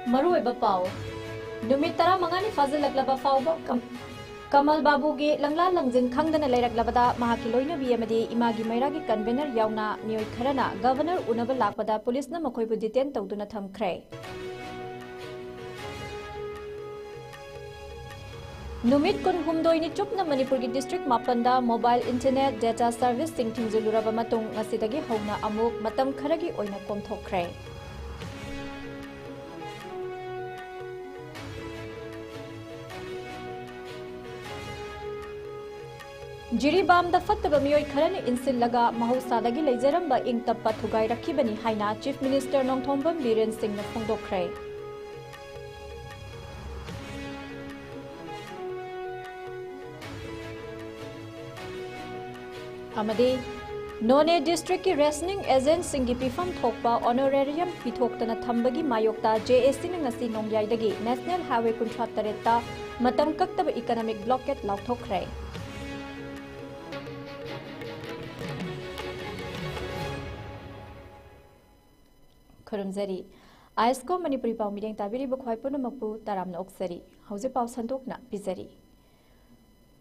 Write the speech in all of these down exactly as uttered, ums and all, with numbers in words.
ꯃꯔꯨꯑꯣꯏꯕ ꯄꯥꯎ꯫ ꯅꯨꯃꯤꯠ ꯇꯔꯥꯃꯉꯥꯅꯤ ꯐꯥꯖꯤꯜꯂꯛꯂꯕ ꯐꯥꯎꯕ ꯀꯝ-, ꯀꯃꯜ ꯕꯥꯕꯨꯒꯤ ꯂꯪꯂꯥ ꯂꯪꯖꯤꯟ ꯈꯪꯗꯅ ꯂꯩꯔꯛꯂꯕꯗ ꯃꯍꯥꯛꯀꯤ ꯂꯣꯏꯅꯕꯤ ꯑꯃꯗꯤ ꯏꯃꯥꯒꯤ ꯃꯩꯔꯥꯒꯤ convener ꯌꯥꯎꯅ ꯃꯤꯑꯣꯏ ꯈꯔꯅ Governor ꯎꯅꯕ ꯂꯥꯛꯄꯗ ꯄꯨꯂꯤꯁꯅ ꯃꯈꯣꯏꯕꯨ detain ꯇꯧꯗꯨꯅ ꯊꯝꯈ꯭ꯔꯦ꯫ ꯅꯨꯃꯤꯠ ꯀꯨꯟꯍꯨꯝꯗꯣꯏꯅꯤ ꯆꯨꯞꯅ ꯃꯅꯤꯄꯨꯔꯒꯤ district ꯃꯥꯄꯟꯗ mobile internet data serviceꯁꯤꯡ ꯊꯤꯡꯖꯤꯜꯂꯨꯔꯕ ꯃꯇꯨꯡ ꯉꯁꯤꯗꯒꯤ ꯍꯧꯅ ꯑꯃꯨꯛ ꯃꯇꯝ ꯈꯔꯒꯤ ꯑꯣꯏꯅ ꯀꯣꯝꯊꯣꯛꯈ꯭ꯔꯦ꯫ ꯖꯤꯔꯤꯕꯥꯝꯗ ꯐꯠꯇꯕ ꯃꯤꯑꯣꯏ ꯈꯔꯅ ꯏꯟꯁꯤꯜꯂꯒ ꯃꯍꯧꯁꯥꯗꯒꯤ ꯂꯩꯖꯔꯝꯕ ꯏꯪ ꯇꯞꯄ ꯊꯨꯒꯥꯏꯔꯛꯈꯤꯕꯅꯤ ꯍꯥꯏꯅ Chief Minister ꯅꯣꯡꯊꯣꯝꯕꯝ ꯕꯤꯔꯦꯟ ꯁꯤꯡꯅ ꯐꯣꯡꯗꯣꯛꯈ꯭ꯔꯦ꯫ ꯑꯃꯗꯤ ꯅꯣꯅꯦ districtꯀꯤ rationing agentꯁꯤꯡꯒꯤ ꯄꯤꯐꯝ ꯊꯣꯛꯄ honorarium ꯄꯤꯊꯣꯛꯇꯅ ꯊꯝꯕꯒꯤ ꯃꯥꯌꯣꯛꯇ JACꯅ ꯉꯁꯤ ꯅꯣꯡꯌꯥꯏꯗꯒꯤ National Highway ꯀꯨꯟꯊ꯭ꯔꯥ ꯇꯔꯦꯠꯇ ꯃꯇꯝ ꯀꯛꯇꯕ economic blockade ꯂꯥꯎꯊꯣꯛꯈ꯭ꯔꯦ꯫ ꯈꯨꯔꯨꯝꯖꯔꯤ꯫ ISCO ꯃꯅꯤꯄꯨꯔꯤ ꯄꯥꯎ ꯃꯤꯠꯌꯦꯡ ꯇꯥꯕꯤꯔꯤꯕ ꯈ꯭ꯋꯥꯏ ꯄꯨꯝꯅꯃꯛꯄꯨ ꯇꯔꯥꯝꯅ ꯑꯣꯛꯆꯔꯤ꯫ ꯍꯧꯖꯤꯛ ꯄꯥꯎ ꯁꯟꯗꯣꯛꯅ ꯄꯤꯖꯔꯤ꯫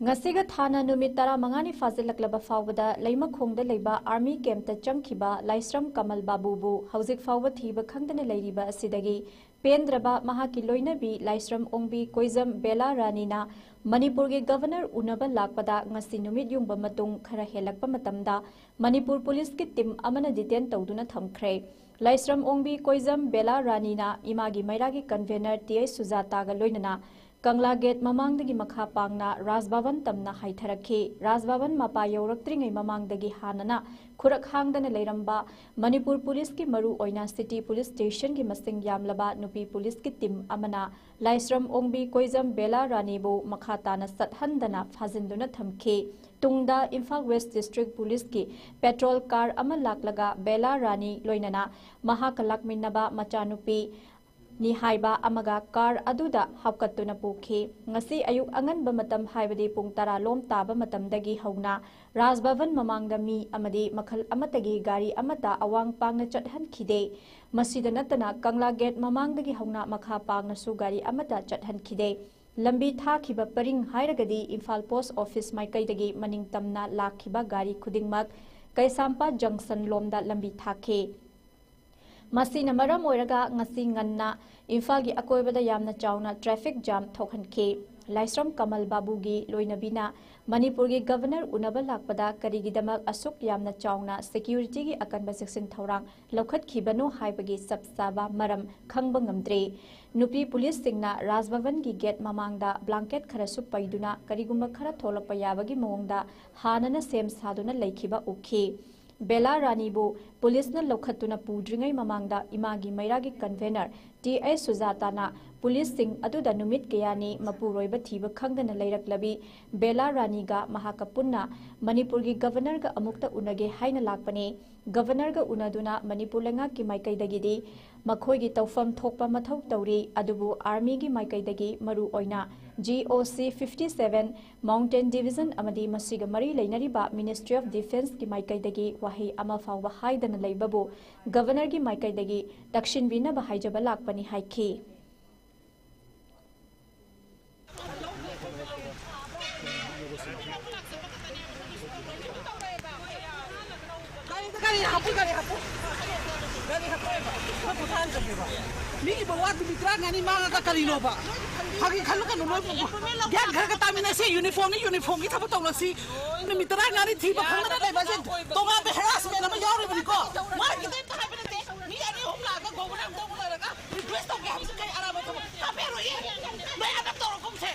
ꯉꯁꯤꯒ ꯊꯥꯅ ꯅꯨꯃꯤꯠ ꯇꯔꯥꯃꯉꯥꯅꯤ ꯐꯥꯖꯤꯜꯂꯛꯂꯕ ꯐꯥꯎꯕꯗ ꯂꯩꯃꯈꯣꯡꯗ ꯂꯩꯕ army campꯇ ꯆꯪꯈꯤꯕ ꯂꯥꯏꯁ꯭ꯔꯝ ꯀꯃꯜ ꯕꯥꯕꯨꯕꯨ ꯍꯧꯖꯤꯛ ꯐꯥꯎꯕ ꯊꯤꯕ ꯈꯪꯗꯅ ꯂꯩꯔꯤꯕ ꯑꯁꯤꯗꯒꯤ ꯄꯦꯟꯗ꯭ꯔꯕ ꯃꯍꯥꯛꯀꯤ ꯂꯣꯏꯅꯕꯤ ꯂꯥꯏꯁ꯭ꯔꯝ ꯑꯣꯡꯕꯤ ꯀꯣꯏꯖꯝ ꯕꯦꯂꯥ ꯔꯥꯅꯤꯅ ꯃꯅꯤꯄꯨꯔꯒꯤ Governor ꯎꯅꯕ ꯂꯥꯛꯄꯗ ꯉꯁꯤ ꯅꯨꯃꯤꯠ ꯌꯨꯡꯕ ꯃꯇꯨꯡ ꯈꯔ ꯍꯦꯜꯂꯛꯄ ꯃꯇꯝꯗ ꯃꯅꯤꯄꯨꯔ ꯄꯨꯂꯤꯁꯀꯤ team ꯑꯃꯅ detain ꯇꯧꯗꯨꯅ ꯊꯝꯈ꯭ꯔꯦ꯫ ꯂꯥꯏꯁ꯭ꯔꯝ ꯑꯣꯡꯕꯤ ꯀꯣꯏꯖꯝ ꯕꯦꯂꯥ ꯔꯥꯅꯤꯅ ꯏꯃꯥꯒꯤ ꯃꯩꯔꯥꯒꯤ convener ꯇꯤ ꯑꯩꯆ ꯁꯨꯖꯥꯇꯥꯒ ꯂꯣꯏꯅꯅ ꯀꯪꯂꯥ gate ꯃꯃꯥꯡꯗꯒꯤ ꯃꯈꯥ ꯄꯥꯡꯅ ꯔꯥꯖ ꯚꯕꯟ ꯇꯝꯅ ꯍꯥꯏꯊꯔꯛꯈꯤ꯫ ꯔꯥꯖ ꯚꯕꯟ ꯃꯄꯥ ꯌꯧꯔꯛꯇ꯭ꯔꯤꯉꯩ ꯃꯃꯥꯡꯗꯒꯤ ꯍꯥꯟꯅꯅ ꯈꯨꯔꯛ ꯍꯥꯡꯗꯅ ꯂꯩꯔꯝꯕ ꯃꯅꯤꯄꯨꯔ ꯄꯨꯂꯤꯁꯀꯤ ꯃꯔꯨ ꯑꯣꯏꯅ city police stationꯒꯤ ꯃꯁꯤꯡ ꯌꯥꯝꯂꯕ ꯅꯨꯄꯤ ꯄꯨꯂꯤꯁꯀꯤ team ꯑꯃꯅ ꯂꯥꯏꯁ꯭ꯔꯝ ꯑꯣꯡꯕꯤ ꯀꯣꯏꯖꯝ ꯕꯦꯂꯥ ꯔꯥꯅꯤꯕꯨ ꯃꯈꯥ ꯇꯥꯅ ꯆꯠꯍꯟꯗꯅ ꯐꯥꯖꯤꯟꯗꯨꯅ ꯊꯝꯈꯤ꯫ ꯇꯨꯡꯗ Imphal West District Policeꯀꯤ patrol car ꯑꯃ ꯂꯥꯛꯂꯒ ꯕꯦꯂꯥ ꯔꯥꯅꯤ ꯂꯣꯏꯅꯅ ꯃꯍꯥꯛꯀ ꯂꯥꯛꯃꯤꯟꯅꯕ ꯃꯆꯥꯅꯨꯄꯤ ꯅꯤ ꯍꯥꯏꯕ ꯑꯃꯒ ꯀꯥꯔ ꯑꯗꯨꯗ ꯍꯥꯞꯀꯠꯇꯨꯅ ꯄꯨꯈꯤ꯫ ꯉꯁꯤ ꯑꯌꯨꯛ ꯑꯉꯟꯕ ꯃꯇꯝ, ꯍꯥꯏꯕꯗꯤ ꯄꯨꯡ ꯇꯔꯥ ꯂꯣꯝ ꯇꯥꯕ ꯃꯇꯝꯗꯒꯤ ꯍꯧꯅ ꯔꯥꯖ ꯚꯕꯟ ꯃꯃꯥꯡꯗ ꯃꯤ ꯑꯃꯗꯤ ꯃꯈꯜ ꯑꯃꯠꯇꯒꯤ ꯒꯥꯔꯤ ꯑꯃꯠꯇ ꯑꯋꯥꯡ ꯄꯥꯡꯅ ꯆꯠꯍꯟꯈꯤꯗꯦ꯫ ꯃꯁꯤꯗ ꯅꯠꯇꯅ ꯀꯪꯂꯥ ꯒꯦꯠ ꯃꯃꯥꯡꯗꯒꯤ ꯍꯧꯅ ꯃꯈꯥ ꯄꯥꯡꯅꯁꯨ ꯒꯥꯔꯤ ꯑꯃꯠꯇ ꯆꯠꯍꯟꯈꯤꯗꯦ꯫ ꯂꯝꯕꯤ ꯊꯥꯈꯤꯕ ꯄꯔꯤꯡ ꯍꯥꯏꯔꯒꯗꯤ ꯏꯝꯐꯥꯜ ꯄꯣꯁ ꯑꯣꯐꯤꯁ ꯃꯥꯏꯀꯩꯗꯒꯤ ꯃꯅꯤꯡ ꯇꯝꯅ ꯂꯥꯛꯈꯤꯕ ꯒꯥꯔꯤ ꯈꯨꯗꯤꯡꯃꯛ ꯀꯩꯁꯥꯝꯄꯥꯠ ꯖꯪꯁꯟ ꯂꯣꯝꯗ ꯂꯝꯕꯤ ꯊꯥꯈꯤ꯫ ꯃꯁꯤꯅ ꯃꯔꯝ ꯑꯣꯏꯔꯒ ꯉꯁꯤ ꯉꯟꯅ ꯏꯝꯐꯥꯜꯒꯤ ꯑꯀꯣꯏꯕꯗ ꯌꯥꯝꯅ ꯆꯥꯎꯅ ꯇ꯭ꯔꯥꯐꯤꯛ ꯖꯥꯝ ꯊꯣꯛꯍꯟꯈꯤ꯫ ꯂꯥꯏꯁ꯭ꯔꯝ ꯀꯃꯜ ꯕꯥꯕꯨꯒꯤ ꯂꯣꯏꯅꯕꯤꯅ ꯃꯅꯤꯄꯨꯔꯒꯤ ꯒꯕꯔꯅꯔ ꯎꯅꯕ ꯂꯥꯛꯄꯗ ꯀꯔꯤꯒꯤꯗꯃꯛ ꯑꯁꯨꯛ ꯌꯥꯝꯅ ꯆꯥꯎꯅ ꯁꯦꯀ꯭ꯌꯨꯔꯤꯇꯤꯒꯤ ꯑꯀꯟꯕ ꯆꯦꯛꯁꯤꯟ ꯊꯧꯔꯥꯡ ꯂꯧꯈꯠꯈꯤꯕꯅꯣ ꯍꯥꯏꯕꯒꯤ ꯆꯞ ꯆꯥꯕ ꯃꯔꯝ ꯈꯪꯕ ꯉꯝꯗ꯭ꯔꯤ꯫ ꯅꯨꯄꯤ ꯄꯨꯂꯤꯁꯁꯤꯡꯅ ꯔꯥꯖ ꯚꯕꯟꯒꯤ ꯒꯦꯠ ꯃꯃꯥꯡꯗ ꯕ꯭ꯂꯥꯡꯀꯦꯠ ꯈꯔꯁꯨ ꯄꯩꯗꯨꯅ ꯀꯔꯤꯒꯨꯝꯕ ꯈꯔ ꯊꯣꯛꯂꯛꯄ ꯌꯥꯕꯒꯤ ꯃꯑꯣꯡꯗ ꯍꯥꯟꯅꯅ ꯁꯦꯝ ꯁꯥꯗꯨꯅ ꯂꯩꯈꯤꯕ ꯎꯈꯤ꯫ ꯕꯦꯂꯥ ꯔꯥꯅꯤꯕꯨ ꯄꯨꯂꯤꯁꯅ ꯂꯧꯈꯠꯇꯨꯅ ꯄꯨꯗ꯭ꯔꯤꯉꯩ ꯃꯃꯥꯡꯗ ꯏꯃꯥꯒꯤ ꯃꯩꯔꯥꯒꯤ ꯀꯟꯚꯦꯅꯔ ꯇꯤ ꯑꯩꯆ ꯁꯨꯖꯥꯇꯥꯅ ꯄꯨꯂꯤꯁꯁꯤꯡ ꯑꯗꯨꯗ ꯅꯨꯃꯤꯠ ꯀꯌꯥꯅꯤ ꯃꯄꯨꯔꯣꯏꯕ ꯊꯤꯕ ꯈꯪꯗꯅ ꯂꯩꯔꯛꯂꯕꯤ ꯕꯦꯂꯥ ꯔꯥꯅꯤꯒ ꯃꯍꯥꯛꯀ ꯄꯨꯟꯅ ꯃꯅꯤꯄꯨꯔꯒꯤ ꯒꯕꯔꯅꯔꯒ ꯑꯃꯨꯛꯇ ꯎꯅꯒꯦ ꯍꯥꯏꯅ ꯂꯥꯛꯄꯅꯤ꯫ ꯒꯕꯔꯅꯔꯒ ꯎꯅꯗꯨꯅ ꯃꯅꯤꯄꯨꯔ ꯂꯩꯉꯥꯛꯀꯤ ꯃꯥꯏꯀꯩꯗꯒꯤꯗꯤ ꯃꯈꯣꯏꯒꯤ ꯇꯧꯐꯝ ꯊꯣꯛꯄ ꯃꯊꯧ ꯇꯧꯔꯤ, ꯑꯗꯨꯕꯨ ꯑꯥꯔꯃꯤꯒꯤ ꯃꯥꯏꯀꯩꯗꯒꯤ ꯃꯔꯨ ꯑꯣꯏꯅ G O C fifty seven Mountain Division ꯑꯃꯗꯤ ꯃꯁꯤꯒ ꯃꯔꯤ ꯂꯩꯅꯔꯤꯕ Ministry of Defenceꯀꯤ ꯃꯥꯏꯀꯩꯗꯒꯤ ꯋꯥꯍꯩ ꯑꯃ ꯐꯥꯎꯕ ꯍꯥꯏꯗꯅ ꯂꯩꯕꯕꯨ ꯒꯕꯔꯅꯔꯒꯤ ꯃꯥꯏꯀꯩꯗꯒꯤ ꯇꯛꯁꯤꯟꯕꯤꯅꯕ ꯍꯥꯏꯖꯕ ꯂꯥꯛꯄꯅꯤ ꯍꯥꯏꯈꯤ꯫ ꯒꯥꯔꯤ ꯍꯥꯞꯄꯨ, ꯒꯥꯔꯤ ꯍꯥꯞꯄꯨ꯫ ꯒꯥꯔꯤ ꯍꯥꯞꯄꯨ ꯍꯥꯏꯕ꯫ ꯈꯔ ꯄꯣꯊꯥꯍꯟꯖꯒꯦꯕ꯫ ꯃꯤꯒꯤ ꯕꯕꯥ ꯅꯨꯃꯤꯠ ꯇꯔꯥꯃꯉꯥꯅꯤ ꯃꯥꯡꯉꯒ ꯀꯔꯤꯅꯣꯕ? ꯐꯥꯒꯤ ꯈꯜꯂꯨ ꯀꯩꯅꯣ, ꯅꯣꯏ ꯒ꯭ꯌꯥꯟ ꯈꯔ ꯈꯔ ꯇꯥꯃꯤꯟꯅꯁꯤ꯫ ꯌꯨꯅꯤꯐꯣꯔꯝꯅꯤ, ꯌꯨꯅꯤꯐꯣꯔꯝꯒꯤ ꯊꯕꯛ ꯇꯧꯅꯁꯤ꯫ ꯅꯨꯃꯤꯠ ꯇꯔꯥꯃꯉꯥꯅꯤ ꯊꯤꯕ ꯈꯪꯗꯅ ꯂꯩꯕꯁꯦ ꯇꯣꯉꯥꯟꯕ ꯍꯦꯔꯥꯁꯃꯦꯟ ꯑꯃ ꯌꯥꯎꯔꯤꯕꯅꯤꯀꯣ꯫ ꯃꯥꯒꯤ ꯈꯤꯇꯪ ꯍꯥꯏꯕ ꯅꯠꯇꯦ꯫ ꯃꯤ ꯑꯅꯤ ꯑꯍꯨꯝ ꯂꯥꯛꯑꯒ ꯒꯣꯕꯔꯅꯔ ꯑꯃꯨꯛꯇꯪ ꯎꯅꯔꯒ ꯔꯤꯀ꯭ꯋꯦꯁ ꯇꯧꯒꯦ ꯍꯥꯏꯕꯁꯦ ꯀꯩ ꯑꯔꯥꯟꯕ ꯊꯕꯛ? ꯇꯥꯕꯤꯔꯣꯏꯌꯦ꯫ ꯅꯣꯏ ꯑꯗꯨꯝ ꯇꯧꯔꯒꯨꯝꯁꯦ꯫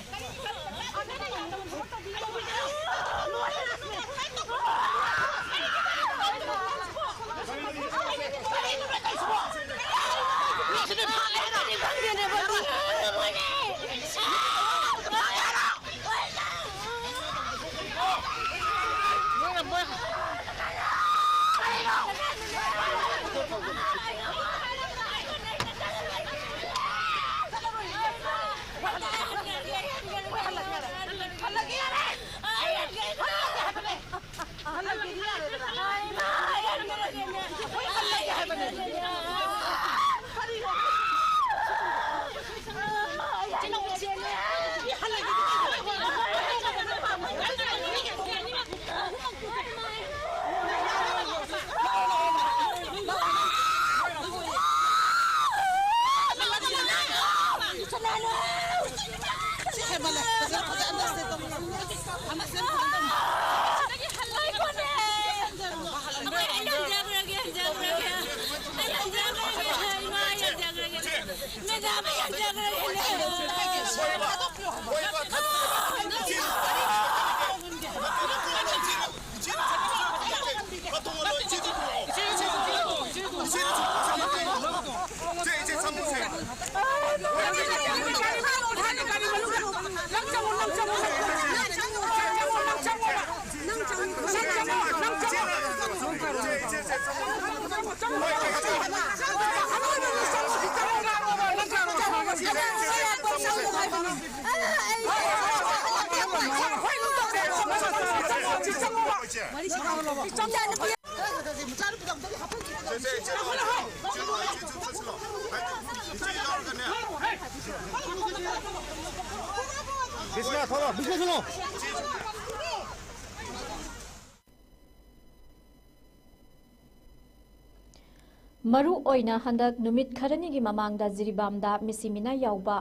ꯃꯔꯨ ꯑꯣꯏꯅ ꯍꯟꯗꯛ ꯅꯨꯃꯤꯠ ꯈꯔꯅꯤꯒꯤ ꯃꯃꯥꯡꯗ ꯖꯤꯔꯤꯕꯥꯝꯗ ꯃꯤꯁꯤ ꯃꯤꯅꯥ ꯌꯥꯎꯕ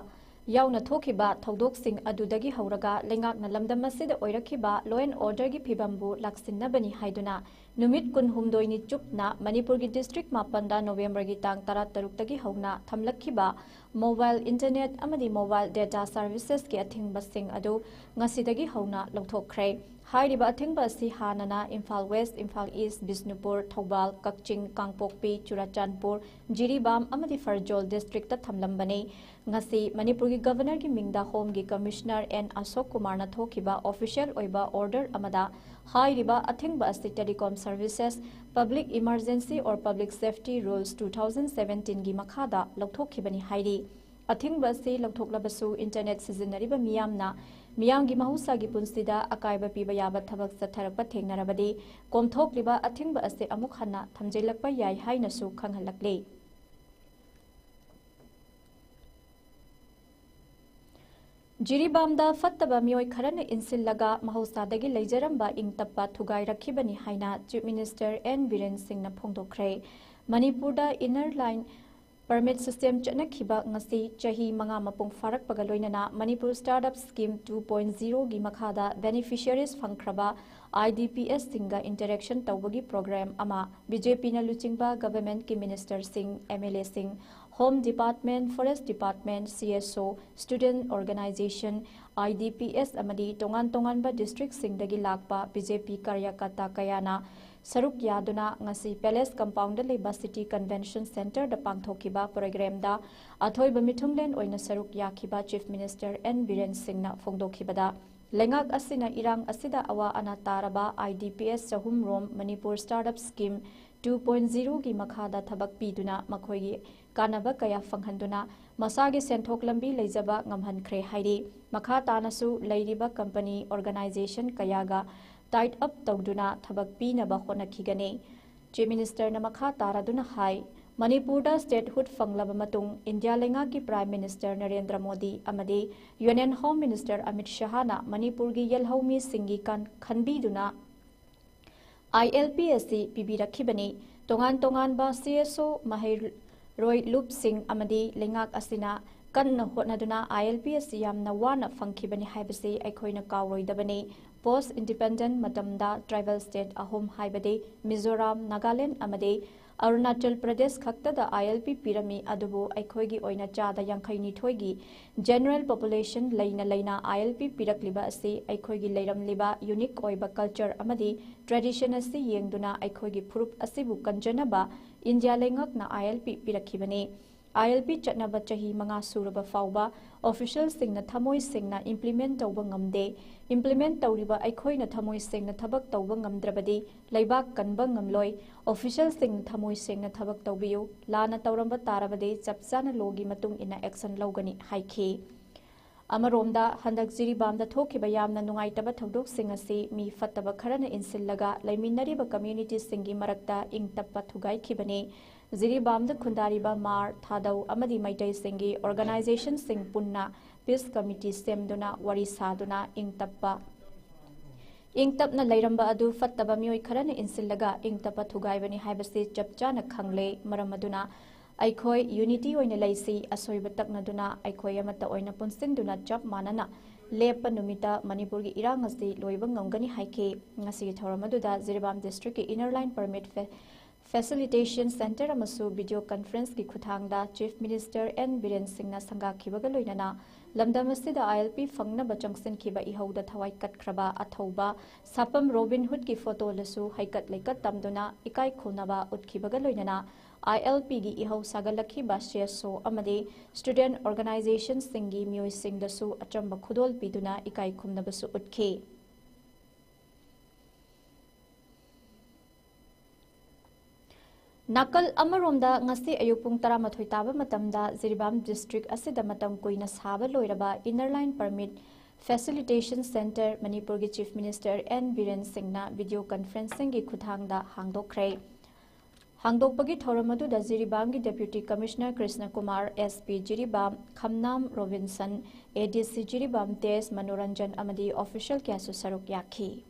ꯌꯥꯎꯅ ꯊꯣꯛꯈꯤꯕ ꯊꯧꯗꯣꯛꯁꯤꯡ ꯑꯗꯨꯗꯒꯤ ꯍꯧꯔꯒ ꯂꯩꯉꯥꯛꯅ ꯂꯝꯗꯝ ꯑꯁꯤꯗ ꯑꯣꯏꯔꯛꯈꯤꯕ law and order ꯒꯤ ꯐꯤꯕꯝꯕꯨ ꯂꯥꯛꯁꯤꯟꯅꯕꯅꯤ ꯍꯥꯏꯗꯨꯅ ꯅꯨꯃꯤꯠ ꯀꯨꯟꯍꯨꯝꯗꯣꯏꯅꯤ ꯆꯨꯞꯅ ꯃꯅꯤꯄꯨꯔꯒꯤ district ꯃꯥꯄꯟꯗ November ꯒꯤ ꯇꯥꯡ ꯇꯔꯥꯇꯔꯨꯛꯇꯒꯤ ꯍꯧꯅ ꯊꯝꯂꯛꯈꯤꯕ mobile, internet ꯑꯃꯗꯤ mobile data services ꯀꯤ ꯑꯊꯤꯡꯕꯁꯤꯡ ꯑꯗꯨ ꯉꯁꯤꯗꯒꯤ ꯍꯧꯅ ꯂꯧꯊꯣꯛꯈ꯭ꯔꯦ꯫ ꯍꯥꯏꯔꯤꯕ ꯑꯊꯤꯡꯕ ꯑꯁꯤ ꯍꯥꯟꯅꯅ ꯏꯝꯐꯥꯜ West, ꯏꯝꯐꯥꯜ East, ꯕꯤꯁꯅꯨꯄꯨꯔ, ꯊꯧꯕꯥꯜ, ꯀꯛꯆꯤꯡ, ꯀꯥꯡꯄꯣꯛꯄꯤ, ꯆꯨꯔꯥꯆꯥꯟꯄꯨꯔ, ꯖꯤꯔꯤꯕꯥꯝ ꯑꯃꯗꯤ ꯐꯔꯖꯣꯜ district ꯇ ꯊꯝꯂꯝꯕꯅꯤ꯫ ꯉꯁꯤ ꯃꯅꯤꯄꯨꯔꯒꯤ Governor ꯒꯤ ꯃꯤꯡꯗ Home ꯒꯤ Commissioner ꯑꯦꯟ ꯑꯁꯣꯛ ꯀꯨꯃꯥꯔꯅ ꯊꯣꯛꯈꯤꯕ official ꯑꯣꯏꯕ order ꯑꯃꯗ ꯍꯥꯏꯔꯤꯕ ꯑꯊꯤꯡꯕ ꯑꯁꯤ Telecom Services, Public Emergency or Public Safety Rules two thousand seventeen ꯒꯤ ꯃꯈꯥꯗ ꯂꯧꯊꯣꯛꯈꯤꯕꯅꯤ ꯍꯥꯏꯔꯤ꯫ ꯑꯊꯤꯡꯕ ꯑꯁꯤ ꯂꯧꯊꯣꯛꯂꯕꯁꯨ internet ꯁꯤꯖꯤꯟꯅꯔꯤꯕ ꯃꯤꯌꯥꯝꯅ ꯃꯤꯌꯥꯝꯒꯤ ꯃꯍꯧꯁꯥꯒꯤ ꯄꯨꯟꯁꯤꯗ ꯑꯀꯥꯏꯕ ꯄꯤꯕ ꯌꯥꯕ ꯊꯕꯛ ꯆꯠꯊꯔꯛꯄ ꯊꯦꯡꯅꯔꯕꯗꯤ ꯀꯣꯝꯊꯣꯛꯂꯤꯕ ꯑꯊꯤꯡꯕ ꯑꯁꯤ ꯑꯃꯨꯛ ꯍꯟꯅ ꯊꯝꯖꯤꯜꯂꯛꯄ ꯌꯥꯏ ꯍꯥꯏꯅꯁꯨ ꯈꯪꯍꯜꯂꯛꯂꯤ꯫ ꯖꯤꯔꯤꯕꯥꯝꯗ ꯐꯠꯇꯕ ꯃꯤꯑꯣꯏ ꯈꯔꯅ ꯏꯟꯁꯤꯜꯂꯒ ꯃꯍꯧꯁꯥꯗꯒꯤ ꯂꯩꯖꯔꯝꯕ ꯏꯪ ꯇꯞꯄ ꯊꯨꯒꯥꯏꯔꯛꯈꯤꯕꯅꯤ ꯍꯥꯏꯅ Chief Minister ꯑꯦꯟ ꯕꯤꯔꯦꯟ ꯁꯤꯡꯅ ꯐꯣꯡꯗꯣꯛꯈ꯭ꯔꯦ꯫ ꯃꯅꯤꯄꯨꯔꯗ Inner Line Permit system ꯆꯠꯅꯈꯤꯕ ꯉꯁꯤ ꯆꯍꯤ ꯃꯉꯥ ꯃꯄꯨꯡ ꯐꯥꯔꯛꯄꯒ ꯂꯣꯏꯅꯅ Manipur Startup Scheme two point zero ꯒꯤ ꯃꯈꯥꯗ beneficiaries ꯐꯪꯈ꯭ꯔꯕ I D P S ꯁꯤꯡꯒ interaction ꯇꯧꯕꯒꯤ program ꯑꯃ B J P ꯅ ꯂꯨꯆꯤꯡꯕ government ꯀꯤ minister ꯁꯤꯡ, M L A ꯁꯤꯡ, Home Department, Forest Department, C S O, student organization, I D P S ꯑꯃꯗꯤ ꯇꯣꯉꯥꯟ ꯇꯣꯉꯥꯟꯕ district ꯁꯤꯡꯗꯒꯤ ꯂꯥꯛꯄ B J P ꯀꯥꯔꯌꯀꯔꯇꯥ ꯀꯌꯥꯅ ꯁꯔꯨꯛ ꯌꯥꯗꯨꯅ ꯉꯁꯤ Palace Compound ꯗ ꯂꯩꯕ City Convention Centre ꯗ ꯄꯥꯡꯊꯣꯛꯈꯤꯕ program ꯗ ꯑꯊꯣꯏꯕ ꯃꯤꯊꯨꯡꯂꯦꯟ ꯑꯣꯏꯅ ꯁꯔꯨꯛ ꯌꯥꯈꯤꯕ Chief Minister N ꯕꯤꯔꯦꯟ ꯁꯤꯡꯅ ꯐꯣꯡꯗꯣꯛꯈꯤꯕꯗ, ꯂꯩꯉꯥꯛ ꯑꯁꯤꯅ ꯏꯔꯥꯡ ꯑꯁꯤꯗ ꯑꯋꯥ ꯑꯅꯥ ꯇꯥꯔꯕ I D P S ꯆꯍꯨꯝ ꯔꯣꯝ Manipur Startup Scheme two point zero ꯒꯤ ꯃꯈꯥꯗ ꯊꯕꯛ ꯄꯤꯗꯨꯅ ꯃꯈꯣꯏꯒꯤ ꯀꯥꯟꯅꯕ ꯀꯌꯥ ꯐꯪꯍꯟꯗꯨꯅ ꯃꯁꯥꯒꯤ ꯁꯦꯟꯊꯣꯛ ꯂꯝꯕꯤ ꯂꯩꯖꯕ ꯉꯝꯍꯟꯈ꯭ꯔꯦ ꯍꯥꯏꯔꯤ꯫ ꯃꯈꯥ ꯇꯥꯅꯁꯨ ꯂꯩꯔꯤꯕ company, organization ꯀꯌꯥꯒ tied up ꯇꯧꯗꯨꯅ ꯊꯕꯛ ꯄꯤꯅꯕ ꯍꯣꯠꯅꯈꯤꯒꯅꯤ꯫ Chief Minister ꯅ ꯃꯈꯥ ꯇꯥꯔꯗꯨꯅ ꯍꯥꯏ, ꯃꯅꯤꯄꯨꯔꯗ statehood ꯐꯪꯂꯕ ꯃꯇꯨꯡ ꯏꯟꯗꯤꯌꯥ ꯂꯩꯉꯥꯛꯀꯤ Prime Minister ꯅꯔꯦꯟꯗ꯭ꯔ ꯃꯣꯗꯤ ꯑꯃꯗꯤ Union Home Minister ꯑꯃꯤꯠ ꯁꯍꯥꯅ ꯃꯅꯤꯄꯨꯔꯒꯤ ꯌꯦꯜꯍꯧꯃꯤꯁꯤꯡꯒꯤ ꯀꯥꯟ-, ꯈꯟꯕꯤꯗꯨꯅ I L P ꯑꯁꯤ ꯄꯤꯕꯤꯔꯛꯈꯤꯕꯅꯤ꯫ ꯇꯣꯉꯥꯟ ꯇꯣꯉꯥꯟꯕ C S O, ꯃꯍꯩꯔꯣꯏ ꯂꯨꯞꯁꯤꯡ ꯑꯃꯗꯤ ꯂꯩꯉꯥꯛ ꯑꯁꯤꯅ ꯀꯟꯅ ꯍꯣꯠꯅꯗꯨꯅ I L P ꯑꯁꯤ ꯌꯥꯝꯅ ꯋꯥꯅ ꯐꯪꯈꯤꯕꯅꯤ ꯍꯥꯏꯕꯁꯤ ꯑꯩꯈꯣꯏꯅ ꯀꯥꯎꯔꯣꯏꯗꯕꯅꯤ꯫ Post independent ꯃꯇꯝꯗ tribal state ꯑꯍꯨꯝ ꯍꯥꯏꯕꯗꯤ ꯃꯤꯖꯣꯔꯥꯝ, ꯅꯥꯒꯥꯂꯦꯟ ꯑꯃꯗꯤ ꯑꯔꯨꯅꯥꯆꯜ ꯄ꯭ꯔꯗꯦꯁ ꯈꯛꯇꯗ I L P ꯄꯤꯔꯝꯃꯤ, ꯑꯗꯨꯕꯨ ꯑꯩꯈꯣꯏꯒꯤ ꯑꯣꯏꯅ ꯆꯥꯗ ꯌꯥꯡꯈꯩ ꯅꯤꯊꯣꯏꯒꯤ general population ꯂꯩꯅ ꯂꯩꯅ I L P ꯄꯤꯔꯛꯂꯤꯕ ꯑꯁꯤ ꯑꯩꯈꯣꯏꯒꯤ ꯂꯩꯔꯝꯂꯤꯕ unique ꯑꯣꯏꯕ culture ꯑꯃꯗꯤ tradition ꯑꯁꯤ ꯌꯦꯡꯗꯨꯅ ꯑꯩꯈꯣꯏꯒꯤ ꯐꯨꯔꯨꯞ ꯑꯁꯤꯕꯨ ꯀꯟꯖꯅꯕ ꯏꯟꯗꯤꯌꯥ ꯂꯩꯉꯥꯛꯅ I L P ꯄꯤꯔꯛꯈꯤꯕꯅꯤ꯫ I L P ꯆꯠꯅꯕ ꯆꯍꯤ ꯃꯉꯥ ꯁꯨꯔꯕ ꯐꯥꯎꯕ officialꯁꯤꯡꯅ ꯊꯃꯣꯏ ꯁꯦꯡꯅ implement ꯇꯧꯕ ꯉꯝꯗꯦ꯫ Implement ꯇꯧꯔꯤꯕ ꯑꯩꯈꯣꯏꯅ ꯊꯃꯣꯏ ꯁꯦꯡꯅ ꯊꯕꯛ ꯇꯧꯕ ꯉꯝꯗ꯭ꯔꯕꯗꯤ ꯂꯩꯕꯥꯛ ꯀꯟꯕ ꯉꯝꯂꯣꯏ꯫ Officialꯁꯤꯡꯅ ꯊꯃꯣꯏ ꯁꯦꯡꯅ ꯊꯕꯛ ꯇꯧꯕꯤꯌꯨ꯫ ꯂꯥꯟꯅ ꯇꯧꯔꯝꯕ ꯇꯥꯔꯕꯗꯤ ꯆꯞ ꯆꯥꯅ lawꯒꯤ ꯃꯇꯨꯡ ꯏꯟꯅ action ꯂꯧꯒꯅꯤ ꯍꯥꯏꯈꯤ꯫ ꯑꯃꯔꯣꯝꯗ, ꯍꯟꯗꯛ ꯖꯤꯔꯤꯕꯥꯝꯗ ꯊꯣꯛꯈꯤꯕ ꯌꯥꯝꯅ ꯅꯨꯡꯉꯥꯏꯇꯕ ꯊꯧꯗꯣꯛꯁꯤꯡ ꯑꯁꯤ ꯃꯤ ꯐꯠꯇꯕ ꯈꯔꯅ ꯏꯟꯁꯤꯜꯂꯒ ꯂꯩꯃꯤꯟꯅꯔꯤꯕ communityꯁꯤꯡꯒꯤ ꯃꯔꯛꯇ ꯏꯪ ꯇꯞꯄ ꯊꯨꯒꯥꯏꯈꯤꯕꯅꯤ꯫ ꯖꯤꯔꯤꯕꯥꯝꯗ ꯈꯨꯟꯗꯥꯔꯤꯕ ꯃꯥꯔ, ꯊꯥꯗꯧ ꯑꯃꯗꯤ ꯃꯩꯇꯩꯁꯤꯡꯒꯤ organizationꯁꯤꯡ ꯄꯨꯟꯅ peace committee ꯁꯦꯝꯗꯨꯅ ꯋꯥꯔꯤ ꯁꯥꯗꯨꯅ ꯏꯪ ꯇꯞꯄ, ꯏꯪ ꯇꯞꯅ ꯂꯩꯔꯝꯕ ꯑꯗꯨ ꯐꯠꯇꯕ ꯃꯤꯑꯣꯏ ꯈꯔꯅ ꯏꯟꯁꯤꯜꯂꯒ ꯏꯪ ꯇꯞꯄ ꯊꯨꯒꯥꯏꯕꯅꯤ ꯍꯥꯏꯕꯁꯤ ꯆꯞ ꯆꯥꯅ ꯈꯪꯂꯦ꯫ ꯃꯔꯝ ꯑꯗꯨꯅ ꯑꯩꯈꯣꯏ unity ꯑꯣꯏꯅ ꯂꯩꯁꯤ꯫ ꯑꯁꯣꯏꯕ ꯇꯛꯅꯗꯨꯅ ꯑꯩꯈꯣꯏ ꯑꯃꯠꯇ ꯑꯣꯏꯅ ꯄꯨꯟꯁꯤꯟꯗꯨꯅ ꯆꯞ ꯃꯥꯟꯅꯅ ꯂꯦꯞꯄ ꯅꯨꯃꯤꯠꯇ ꯃꯅꯤꯄꯨꯔꯒꯤ ꯏꯔꯥꯡ ꯑꯁꯤ ꯂꯣꯏꯕ ꯉꯝꯒꯅꯤ ꯍꯥꯏꯈꯤ꯫ ꯉꯁꯤꯒꯤ ꯊꯧꯔꯝ ꯑꯗꯨꯗ ꯖꯤꯔꯤꯕꯥꯝ district ꯀꯤ Inner Line Permit Fe-, Facilitation Centre ꯑꯃꯁꯨ video conference ꯀꯤ ꯈꯨꯠꯊꯥꯡꯗ Chief Minister N ꯕꯤꯔꯦꯟ ꯁꯤꯡꯅ ꯁꯪꯒꯥꯈꯤꯕꯒ ꯂꯣꯏꯅꯅ ꯂꯝꯗꯝ ꯑꯁꯤꯗ ILP ꯐꯪꯅꯕ ꯆꯪꯁꯤꯟꯈꯤꯕ ꯏꯍꯧꯗ ꯊꯋꯥꯏ ꯀꯠꯈ꯭ꯔꯕ ꯑꯊꯧꯕ ꯁꯥꯄꯝ ꯔꯣꯕꯤꯟ ꯍꯨꯗꯀꯤ photo ꯗꯁꯨ ꯍꯩꯀꯠ ꯂꯩꯀꯠ ꯇꯝꯗꯨꯅ ꯏꯀꯥꯏ ꯈꯨꯝꯅꯕ ꯎꯠꯈꯤꯕꯒ ꯂꯣꯏꯅꯅ ILP ꯒꯤ ꯏꯍꯧ ꯁꯥꯒꯠꯂꯛꯈꯤꯕ CSO ꯑꯃꯗꯤ student organization ꯁꯤꯡꯒꯤ ꯃꯤꯑꯣꯏꯁꯤꯡꯗꯁꯨ ꯑꯆꯝꯕ ꯈꯨꯗꯣꯜ ꯄꯤꯗꯨꯅ ꯏꯀꯥꯏ ꯈꯨꯝꯅꯕꯁꯨ ꯎꯠꯈꯤ꯫ ꯅꯥꯀꯜ ꯑꯃꯔꯣꯝꯗ, ꯉꯁꯤ ꯑꯌꯨꯛ ꯄꯨꯡ ꯇꯔꯥꯃꯥꯊꯣꯏ ꯇꯥꯕ ꯃꯇꯝꯗ ꯖꯤꯔꯤꯕꯥꯝ district ꯑꯁꯤꯗ ꯃꯇꯝ ꯀꯨꯏꯅ ꯁꯥꯕ ꯂꯣꯏꯔꯕ Inner Line Permit Facilitation Centre ꯃꯅꯤꯄꯨꯔꯒꯤ Chief Minister N ꯕꯤꯔꯦꯟ ꯁꯤꯡꯅ video conferencing ꯒꯤ ꯈꯨꯠꯊꯥꯡꯗ ꯍꯥꯡꯗꯣꯛꯈ꯭ꯔꯦ꯫ ꯍꯥꯡꯗꯣꯛꯄꯒꯤ ꯊꯧꯔꯝ ꯑꯗꯨꯗ ꯖꯤꯔꯤꯕꯥꯝꯒꯤ Deputy Commissioner Krishna Kumar, SP Jiribam Khamnam Robinson, ADC Jiribam ꯇꯦꯖ ꯃꯅꯣꯔꯟꯖꯟ ꯑꯃꯗꯤ official ꯀꯌꯥꯁꯨ ꯁꯔꯨꯛ ꯌꯥꯈꯤ꯫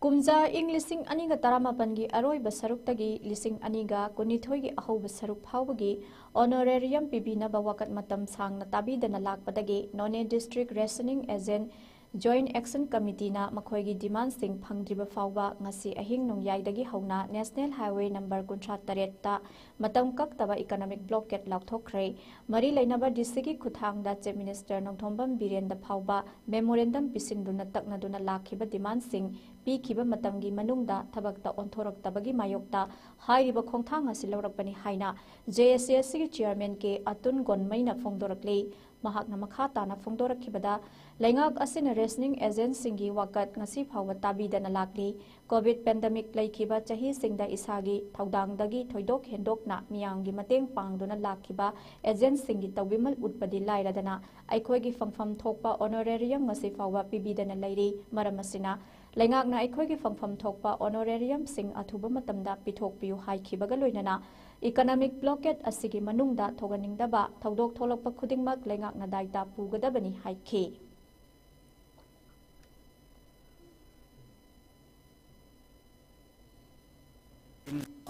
ꯀꯨꯝꯖꯥ ꯏꯪ ꯂꯤꯁꯤꯡ ꯑꯅꯤꯒ ꯇꯔꯥꯃꯥꯄꯟꯒꯤ ꯑꯔꯣꯏꯕ ꯁꯔꯨꯛꯇꯒꯤ ꯂꯤꯁꯤꯡ ꯑꯅꯤꯒ ꯀꯨꯟꯅꯤꯊꯣꯏꯒꯤ ꯑꯍꯧꯕ ꯁꯔꯨꯛ ꯐꯥꯎꯕꯒꯤ honorarium ꯄꯤꯕꯤꯅꯕ ꯋꯥꯀꯠ ꯃꯇꯝ ꯁꯥꯡꯅ ꯇꯥꯕꯤꯗꯅ ꯂꯥꯛꯄꯗꯒꯤ Noney District Rationing Agent Joint Action Committee ꯅ ꯃꯈꯣꯏꯒꯤ demand ꯁꯤꯡ ꯐꯪꯗ꯭ꯔꯤꯕ ꯐꯥꯎꯕ ꯉꯁꯤ ꯑꯍꯤꯡ ꯅꯣꯡꯌꯥꯏꯗꯒꯤ ꯍꯧꯅ National Highway number ꯀꯨꯟꯊ꯭ꯔꯥ ꯇꯔꯦꯠꯇ ꯃꯇꯝ ꯀꯛꯇꯕ economic blockade ꯂꯥꯎꯊꯣꯛꯈ꯭ꯔꯦ꯫ ꯃꯔꯤ ꯂꯩꯅꯕ DC ꯒꯤ ꯈꯨꯠꯊꯥꯡꯗ Chief Minister ꯅꯣꯡꯊꯣꯝꯕꯝ ꯕꯤꯔꯦꯟꯗ ꯐꯥꯎꯕ memorandum ꯄꯤꯁꯤꯟꯗꯨꯅ ꯇꯛꯅꯗꯨꯅ ꯂꯥꯛꯈꯤꯕ demand ꯁꯤꯡ ꯄꯤꯈꯤꯕ ꯃꯇꯝꯒꯤ ꯃꯅꯨꯡꯗ ꯊꯕꯛꯇ ꯑꯣꯟꯊꯣꯔꯛꯇꯕꯒꯤ ꯃꯥꯌꯣꯛꯇ ꯍꯥꯏꯔꯤꯕ ꯈꯣꯡꯊꯥꯡ ꯑꯁꯤ ꯂꯧꯔꯛꯄꯅꯤ ꯍꯥꯏꯅ JACS ꯒꯤ Chairman ꯀꯦ ꯑꯇꯨꯟ ꯒꯣꯟꯃꯩꯅ ꯐꯣꯡꯗꯣꯔꯛꯂꯤ꯫ ꯃꯍꯥꯛꯅ ꯃꯈꯥ ꯇꯥꯅ ꯐꯣꯡꯗꯣꯔꯛꯈꯤꯕꯗ, ꯂꯩꯉꯥꯛ ꯑꯁꯤꯅ rationing agent ꯁꯤꯡꯒꯤ ꯋꯥꯀꯠ ꯉꯁꯤ ꯐꯥꯎꯕ ꯇꯥꯕꯤꯗꯅ ꯂꯥꯛꯂꯤ꯫ COVID pandemic ꯂꯩꯈꯤꯕ ꯆꯍꯤꯁꯤꯡꯗ ꯏꯁꯥꯒꯤ ꯊꯧꯗꯥꯡꯗꯒꯤ ꯊꯣꯏꯗꯣꯛ ꯍꯦꯟꯗꯣꯛꯅ ꯃꯤꯌꯥꯝꯒꯤ ꯃꯇꯦꯡ ꯄꯥꯡꯗꯨꯅ ꯂꯥꯛꯈꯤꯕ agent ꯁꯤꯡꯒꯤ ꯇꯧꯕꯤꯃꯜ ꯎꯠꯄꯗꯤ ꯂꯥꯏꯔꯗꯅ, ꯑꯩꯈꯣꯏꯒꯤ ꯐꯪꯐꯝ ꯊꯣꯛꯄ honorarium ꯉꯁꯤ ꯐꯥꯎꯕ ꯄꯤꯕꯤꯗꯅ ꯂꯩꯔꯤ꯫ ꯃꯔꯝ ꯑꯁꯤꯅ, ꯂꯩꯉꯥꯛꯅ ꯑꯩꯈꯣꯏꯒꯤ ꯐꯪꯐꯝ ꯊꯣꯛꯄ honorarium ꯁꯤꯡ ꯑꯊꯨꯕ ꯃꯇꯝꯗ ꯄꯤꯊꯣꯛꯄꯤꯌꯨ ꯍꯥꯏꯈꯤꯕꯒ ꯂꯣꯏꯅꯅ, economic blockade ꯑꯁꯤꯒꯤ ꯃꯅꯨꯡꯗ ꯊꯣꯛꯍꯟꯅꯤꯡꯗꯕ ꯊꯧꯗꯣꯛ ꯊꯣꯛꯂꯛꯄ ꯈꯨꯗꯤꯡꯃꯛ ꯂꯩꯉꯥꯛꯅ ꯗꯥꯏꯇ ꯄꯨꯒꯗꯕꯅꯤ ꯍꯥꯏꯈꯤ꯫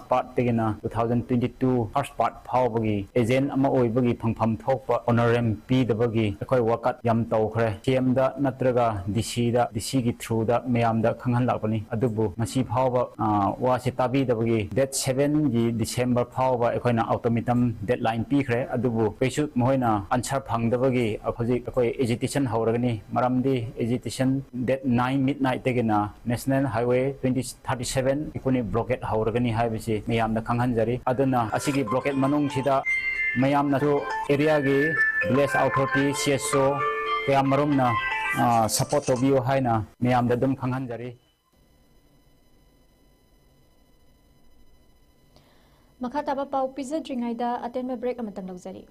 ꯄꯥꯔꯠꯇꯒꯤꯅ two thousand twenty two first part ꯐꯥꯎꯕꯒꯤ ꯑꯦꯖꯦꯟ ꯑꯃ ꯑꯣꯏꯕꯒꯤ ꯐꯪꯐꯝ ꯊꯣꯛꯄ ꯑꯣꯅꯔꯦꯝ ꯄꯤꯗꯕꯒꯤ ꯑꯩꯈꯣꯏ ꯋꯥꯀꯠ ꯌꯥꯝ ꯇꯧꯈ꯭ꯔꯦ꯫ ꯁꯤ ꯑꯦꯝꯗ ꯅꯠꯇ꯭ꯔꯒ ꯗꯤ ꯁꯤꯗ, ꯗꯤ ꯁꯤꯒꯤ ꯊ꯭ꯔꯨꯗ ꯃꯌꯥꯝꯗ ꯈꯪꯍꯜꯂꯛꯄꯅꯤ꯫ ꯑꯗꯨꯕꯨ ꯉꯁꯤ ꯐꯥꯎꯕ, ꯑ, ꯋꯥꯁꯤ ꯇꯥꯕꯤꯗꯕꯒꯤ ꯗꯦꯠ ꯁꯚꯦꯟꯒꯤ ꯗꯤꯁꯦꯝꯕꯔ ꯐꯥꯎꯕ ꯑꯩꯈꯣꯏꯅ ꯑꯜꯇꯤꯃꯦꯇꯝ ꯗꯦꯠꯂꯥꯏꯟ ꯄꯤꯈ꯭ꯔꯦ꯫ ꯑꯗꯨꯕꯨ ꯀꯩꯁꯨ ꯃꯈꯣꯏꯅ ꯑꯟꯁꯔ ꯐꯪꯗꯕꯒꯤ ꯍꯧꯖꯤꯛ ꯑꯩꯈꯣꯏ ꯑꯦꯖꯤꯇꯦꯁꯟ ꯍꯧꯔꯒꯅꯤ꯫ ꯃꯔꯝꯗꯤ ꯑꯦꯖꯤꯇꯦꯁꯟ ꯗꯦꯠ ꯅꯥꯏꯟ ꯃꯤꯗ ꯅꯥꯏꯠꯇꯒꯤꯅ national highway twenty thirty seven ꯏꯀꯨꯅꯤ ꯕ꯭ꯂꯣꯀꯦꯠ ꯍꯧꯔꯒꯅꯤ ꯍꯥꯏꯕꯁꯤ ꯃꯌꯥꯝꯗ ꯈꯪꯍꯟꯖꯔꯤ꯫ ꯑꯗꯨꯅ ꯑꯁꯤꯒꯤ ꯕ꯭ꯂꯣꯀꯦꯠ ꯃꯅꯨꯡꯁꯤꯗ ꯃꯌꯥꯝꯅꯁꯨ ꯑꯦꯔꯤꯌꯥꯒꯤ ꯚꯤꯂꯦꯖ ꯑꯣꯊꯣꯔꯤꯇꯤ, ꯁꯤ ꯑꯦꯁ ꯑꯣ ꯀꯌꯥ ꯃꯔꯨꯝꯅ, ꯑ, ꯁꯄꯣꯔꯠ ꯇꯧꯕꯤꯌꯨ ꯍꯥꯏꯅ ꯃꯌꯥꯝꯗ ꯑꯗꯨꯝ ꯈꯪꯍꯟꯖꯔꯤ꯫ ꯃꯈꯥ ꯇꯥꯕ ꯄꯥꯎ ꯄꯤꯖꯗ꯭ꯔꯤꯉꯩꯗ ꯑꯇꯦꯟꯕ ꯕ꯭ꯔꯦꯛ ꯑꯃꯇꯪ ꯂꯧꯖꯔꯤ꯫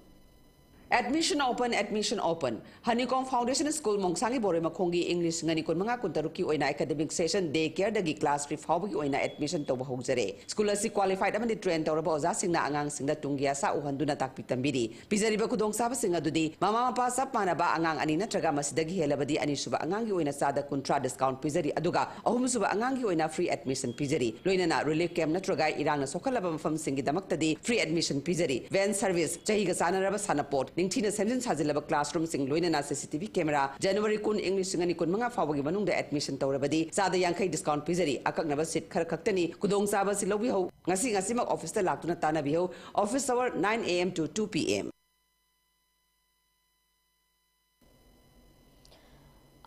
Admission open, admission open. Honeycomb Foundation School, ꯃꯣꯡꯁꯥꯡꯒꯤ ꯕꯣꯔꯣꯏ ꯃꯈꯣꯡꯒꯤ ꯏꯪ ꯂꯤꯁꯤꯡ ꯑꯅꯤ ꯀꯨꯟꯃꯉꯥ ꯀꯨꯟꯇꯔꯨꯛꯀꯤ ꯑꯣꯏꯅ ꯑꯦꯀꯥꯗꯃꯤꯛ ꯁꯦꯁꯟ ꯗꯦ ꯀꯦꯌꯔꯗꯒꯤ ꯀ꯭ꯂꯥꯁ ꯊ꯭ꯔꯤ ꯐꯥꯎꯕꯒꯤ ꯑꯣꯏꯅ ꯑꯦꯗꯃꯤꯁꯟ ꯇꯧꯕ ꯍꯧꯖꯔꯦ꯫ ꯁ꯭ꯀꯨꯜ ꯑꯁꯤ ꯀ꯭ꯋꯥꯂꯤꯐꯥꯏꯗ ꯑꯃꯗꯤ ꯇ꯭ꯔꯦꯟ ꯇꯧꯔꯕ ꯑꯣꯖꯥꯁꯤꯡꯅ ꯑꯉꯥꯡꯁꯤꯡꯗ ꯇꯨꯡꯒꯤ ꯑꯁꯥ ꯎꯍꯟꯗꯨꯅ ꯇꯥꯛꯄꯤ ꯇꯝꯕꯤꯔꯤ꯫ ꯄꯤꯖꯔꯤꯕ ꯈꯨꯗꯣꯡꯆꯥꯕꯁꯤꯡ ꯑꯗꯨꯗꯤ ꯃꯃꯥ ꯃꯄꯥ ꯆꯞ ꯃꯥꯟꯅꯕ ꯑꯉꯥꯡ ꯑꯅꯤ ꯅꯠꯇ꯭ꯔꯒ ꯃꯁꯤꯗꯒꯤ ꯍꯦꯜꯂꯕꯗꯤ ꯑꯅꯤꯁꯨꯕ ꯑꯉꯥꯡꯒꯤ ꯑꯣꯏꯅ ꯆꯥꯗ ꯀꯨꯟꯊ꯭ꯔꯥ ꯗꯤꯁꯀꯥꯎꯟ ꯄꯤꯖꯔꯤ, ꯑꯗꯨꯒ ꯑꯍꯨꯝꯁꯨꯕ ꯑꯉꯥꯡꯒꯤ ꯑꯣꯏꯅ ꯐ꯭ꯔꯤ ꯑꯦꯗꯃꯤꯁꯟ ꯄꯤꯖꯔꯤ꯫ ꯂꯣꯏꯅꯅ ꯔꯤꯂꯤꯐ ꯀꯦꯝꯞ ꯅꯠꯇ꯭ꯔꯒ ꯏꯔꯥꯡꯅ ꯁꯣꯛꯍꯜꯂꯕ ꯃꯐꯝꯁꯤꯡꯒꯤꯗꯃꯛꯇꯗꯤ ꯐ꯭ꯔꯤ ꯑꯦꯗꯃꯤꯁꯟ ꯄꯤꯖꯔꯤ꯫ ꯚꯦꯟ ꯁꯔꯚꯤꯁ, ꯆꯍꯤꯒ ꯆꯥꯟꯅꯔꯕ ꯁꯥꯟꯅꯄꯣꯠ, ꯅꯤꯡꯊꯤꯅ ꯁꯦꯝꯖꯤꯟ ꯁꯥꯖꯤꯜꯂꯕ ꯀ꯭ꯂꯥꯁꯔꯨꯝꯁꯤꯡ, ꯂꯣꯏꯅꯅ ꯁꯤ C T V camera. January ꯀꯨꯟ, ꯏꯪ ꯂꯤꯁꯤꯡ ꯑꯅꯤ ꯀꯨꯟꯃꯉꯥ ꯐꯥꯎꯕꯒꯤ ꯃꯅꯨꯡꯗ ꯑꯦꯗꯃꯤꯁꯟ ꯇꯧꯔꯕꯗꯤ ꯆꯥꯗ ꯌꯥꯡꯈꯩ ꯗꯤꯁꯀꯥꯎꯟ ꯄꯤꯖꯔꯤ꯫ ꯑꯀꯛꯅꯕ ꯁꯤꯠ ꯈꯔ ꯈꯛꯇꯅꯤ꯫ ꯈꯨꯗꯣꯡꯆꯥꯕ ꯑꯁꯤ ꯂꯧꯕꯤꯍꯧ꯫ ꯉꯁꯤ ꯉꯁꯤꯃꯛ ꯑꯣꯐꯤꯁꯇ ꯂꯥꯛꯇꯨꯅ ꯇꯥꯟꯅꯕꯤꯍꯧ꯫ Office hour nine A M to two P M꯫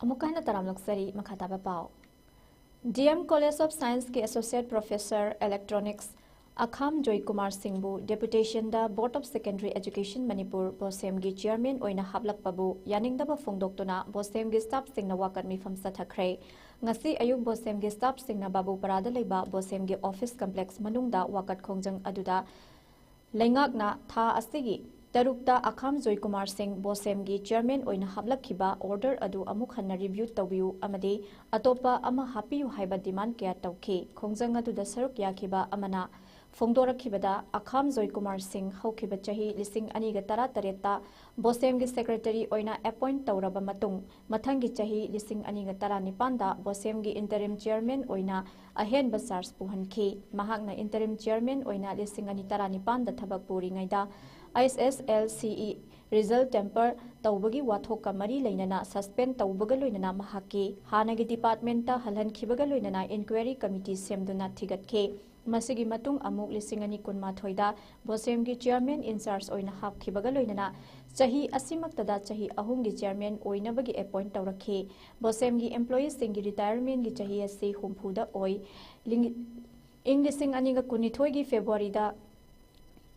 ꯑꯃꯨꯛꯀ ꯍꯟꯅ ꯇꯔꯥꯝꯅ ꯑꯣꯛꯆꯔꯤ꯫ ꯃꯈꯥ ꯇꯥꯕ ꯄꯥꯎ꯫ ꯗꯤ ꯑꯦꯝ College of Scienceꯀꯤ Associate Professor Electronics Akham Joykumar ꯁꯤꯡꯕꯨ ꯗꯦꯄꯨꯇꯦꯁꯟꯗ Board of Secondary Education ꯃꯅꯤꯄꯨꯔ, ꯕꯣꯁꯦꯝꯒꯤ ꯆꯤꯌꯔꯃꯦꯟ ꯑꯣꯏꯅ ꯍꯥꯞꯂꯛꯄꯕꯨ ꯌꯥꯅꯤꯡꯗꯕ ꯐꯣꯡꯗꯣꯛꯇꯨꯅ ꯕꯣꯁꯦꯝꯒꯤ ꯁ꯭ꯇꯥꯐꯁꯤꯡꯅ ꯋꯥꯀꯠ ꯃꯤꯐꯝ ꯆꯠꯊꯈ꯭ꯔꯦ꯫ ꯉꯁꯤ ꯑꯌꯨꯛ ꯕꯣꯁꯦꯝꯒꯤ ꯁ꯭ꯇꯥꯐꯁꯤꯡꯅ ꯕꯥꯕꯨꯄꯥꯔꯥꯗ ꯂꯩꯕ ꯕꯣꯁꯦꯝꯒꯤ ꯑꯣꯐꯤꯁ ꯀꯝꯄ꯭ꯂꯦꯛꯁ ꯃꯅꯨꯡꯗ ꯋꯥꯀꯠ ꯈꯣꯡꯖꯪ ꯑꯗꯨꯗ ꯂꯩꯉꯥꯛꯅ ꯊꯥ ꯑꯁꯤꯒꯤ ꯇꯔꯨꯛꯇ ꯑꯈꯥꯝ ꯖꯣꯏꯀꯨꯃꯥꯔ ꯁꯤꯡ ꯕꯣꯁꯦꯝꯒꯤ ꯆꯤꯌꯔꯃꯦꯟ ꯑꯣꯏꯅ ꯍꯥꯞꯂꯛꯈꯤꯕ ꯑꯣꯔꯗꯔ ꯑꯗꯨ ꯑꯃꯨꯛ ꯍꯟꯅ ꯔꯤꯚ꯭ꯌꯨ ꯇꯧꯕꯤꯌꯨ ꯑꯃꯗꯤ ꯑꯇꯣꯞꯄ ꯑꯃ ꯍꯥꯞꯄꯤꯌꯨ ꯍꯥꯏꯕ ꯗꯤꯃꯥꯟ ꯀꯌꯥ ꯇꯧꯈꯤ꯫ ꯈꯣꯡꯖꯪ ꯑꯗꯨꯗ ꯁꯔꯨꯛ ꯌꯥꯈꯤꯕ ꯑꯃꯅ ꯐꯣꯡꯗꯣꯔꯛꯈꯤꯕꯗ, ꯑꯈꯥꯝ ꯖꯣꯏꯀꯨꯃꯥꯔ ꯁꯤꯡ ꯍꯧꯈꯤꯕ ꯆꯍꯤ ꯂꯤꯁꯤꯡ ꯑꯅꯤꯒ ꯇꯔꯥꯇꯔꯦꯠꯇ ꯕꯣꯁꯦꯝꯒꯤ ꯁꯦꯀ꯭ꯔꯦꯇꯔꯤ ꯑꯣꯏꯅ ꯑꯦꯄꯣꯏꯟꯠ ꯇꯧꯔꯕ ꯃꯇꯨꯡ, ꯃꯊꯪꯒꯤ ꯆꯍꯤ ꯂꯤꯁꯤꯡ ꯑꯅꯤꯒ ꯇꯔꯥꯅꯤꯄꯥꯟꯗ ꯕꯣꯁꯦꯝꯒꯤ ꯏꯟꯇꯔꯤꯝ ꯆꯤꯌꯔꯃꯦꯟ ꯑꯣꯏꯅ ꯑꯍꯦꯟꯕ ꯆꯥꯔꯖ ꯄꯨꯍꯟꯈꯤ꯫ ꯃꯍꯥꯛꯅ ꯏꯟꯇꯔꯤꯝ ꯆꯤꯌꯔꯃꯦꯟ ꯑꯣꯏꯅ ꯂꯤꯁꯤꯡ ꯑꯅꯤ ꯇꯔꯥꯅꯤꯄꯥꯟꯗ ꯊꯕꯛ ꯄꯨꯔꯤꯉꯩꯗ, ꯑꯥꯏ ꯑꯦꯁ L C E result temper ꯇꯧꯕꯒꯤ ꯋꯥꯊꯣꯛꯀ ꯃꯔꯤ ꯂꯩꯅꯅ ꯁꯁꯄꯦꯟ ꯇꯧꯕꯒ ꯂꯣꯏꯅꯅ ꯃꯍꯥꯛꯀꯤ ꯍꯥꯟꯅꯒꯤ ꯗꯤꯄꯥꯔꯠꯃꯦꯟꯠꯇ ꯍꯜꯍꯟꯈꯤꯕꯒ ꯂꯣꯏꯅꯅ ꯏꯟꯀ꯭ꯋꯥꯏꯔꯤ ꯀꯃꯤꯇꯤ ꯁꯦꯝꯗꯨꯅ ꯊꯤꯒꯠꯈꯤ꯫ ꯃꯁꯤꯒꯤ ꯃꯇꯨꯡ ꯑꯃꯨꯛ ꯂꯤꯁꯤꯡ ꯑꯅꯤ ꯀꯨꯟꯃꯥꯊꯣꯏꯗ ꯕꯣꯁꯦꯝꯒꯤ ꯆꯤꯌꯔꯃꯦꯟ ꯏꯟꯆꯥꯔꯖ ꯑꯣꯏꯅ ꯍꯥꯞꯈꯤꯕꯒ ꯂꯣꯏꯅꯅ ꯆꯍꯤ ꯑꯁꯤꯃꯛꯇꯗ ꯆꯍꯤ ꯑꯍꯨꯝꯒꯤ ꯆꯤꯌꯔꯃꯦꯟ ꯑꯣꯏꯅꯕꯒꯤ ꯑꯦꯄꯣꯏꯟꯠ ꯇꯧꯔꯛꯈꯤ꯫ ꯕꯣꯁꯦꯝꯒꯤ ꯏꯝꯄ꯭ꯂꯣꯌꯤꯁꯁꯤꯡꯒꯤ ꯔꯤꯇꯥꯌꯔꯃꯦꯟꯒꯤ ꯆꯍꯤ ꯑꯁꯤ ꯍꯨꯝꯐꯨꯗ ꯑꯣꯏ꯫ ꯂꯤꯡ-, ꯏꯪ ꯂꯤꯁꯤꯡ ꯑꯅꯤꯒ ꯀꯨꯟꯅꯤꯊꯣꯏꯒꯤ ꯐꯦꯕ꯭ꯔꯨꯋꯥꯔꯤꯗ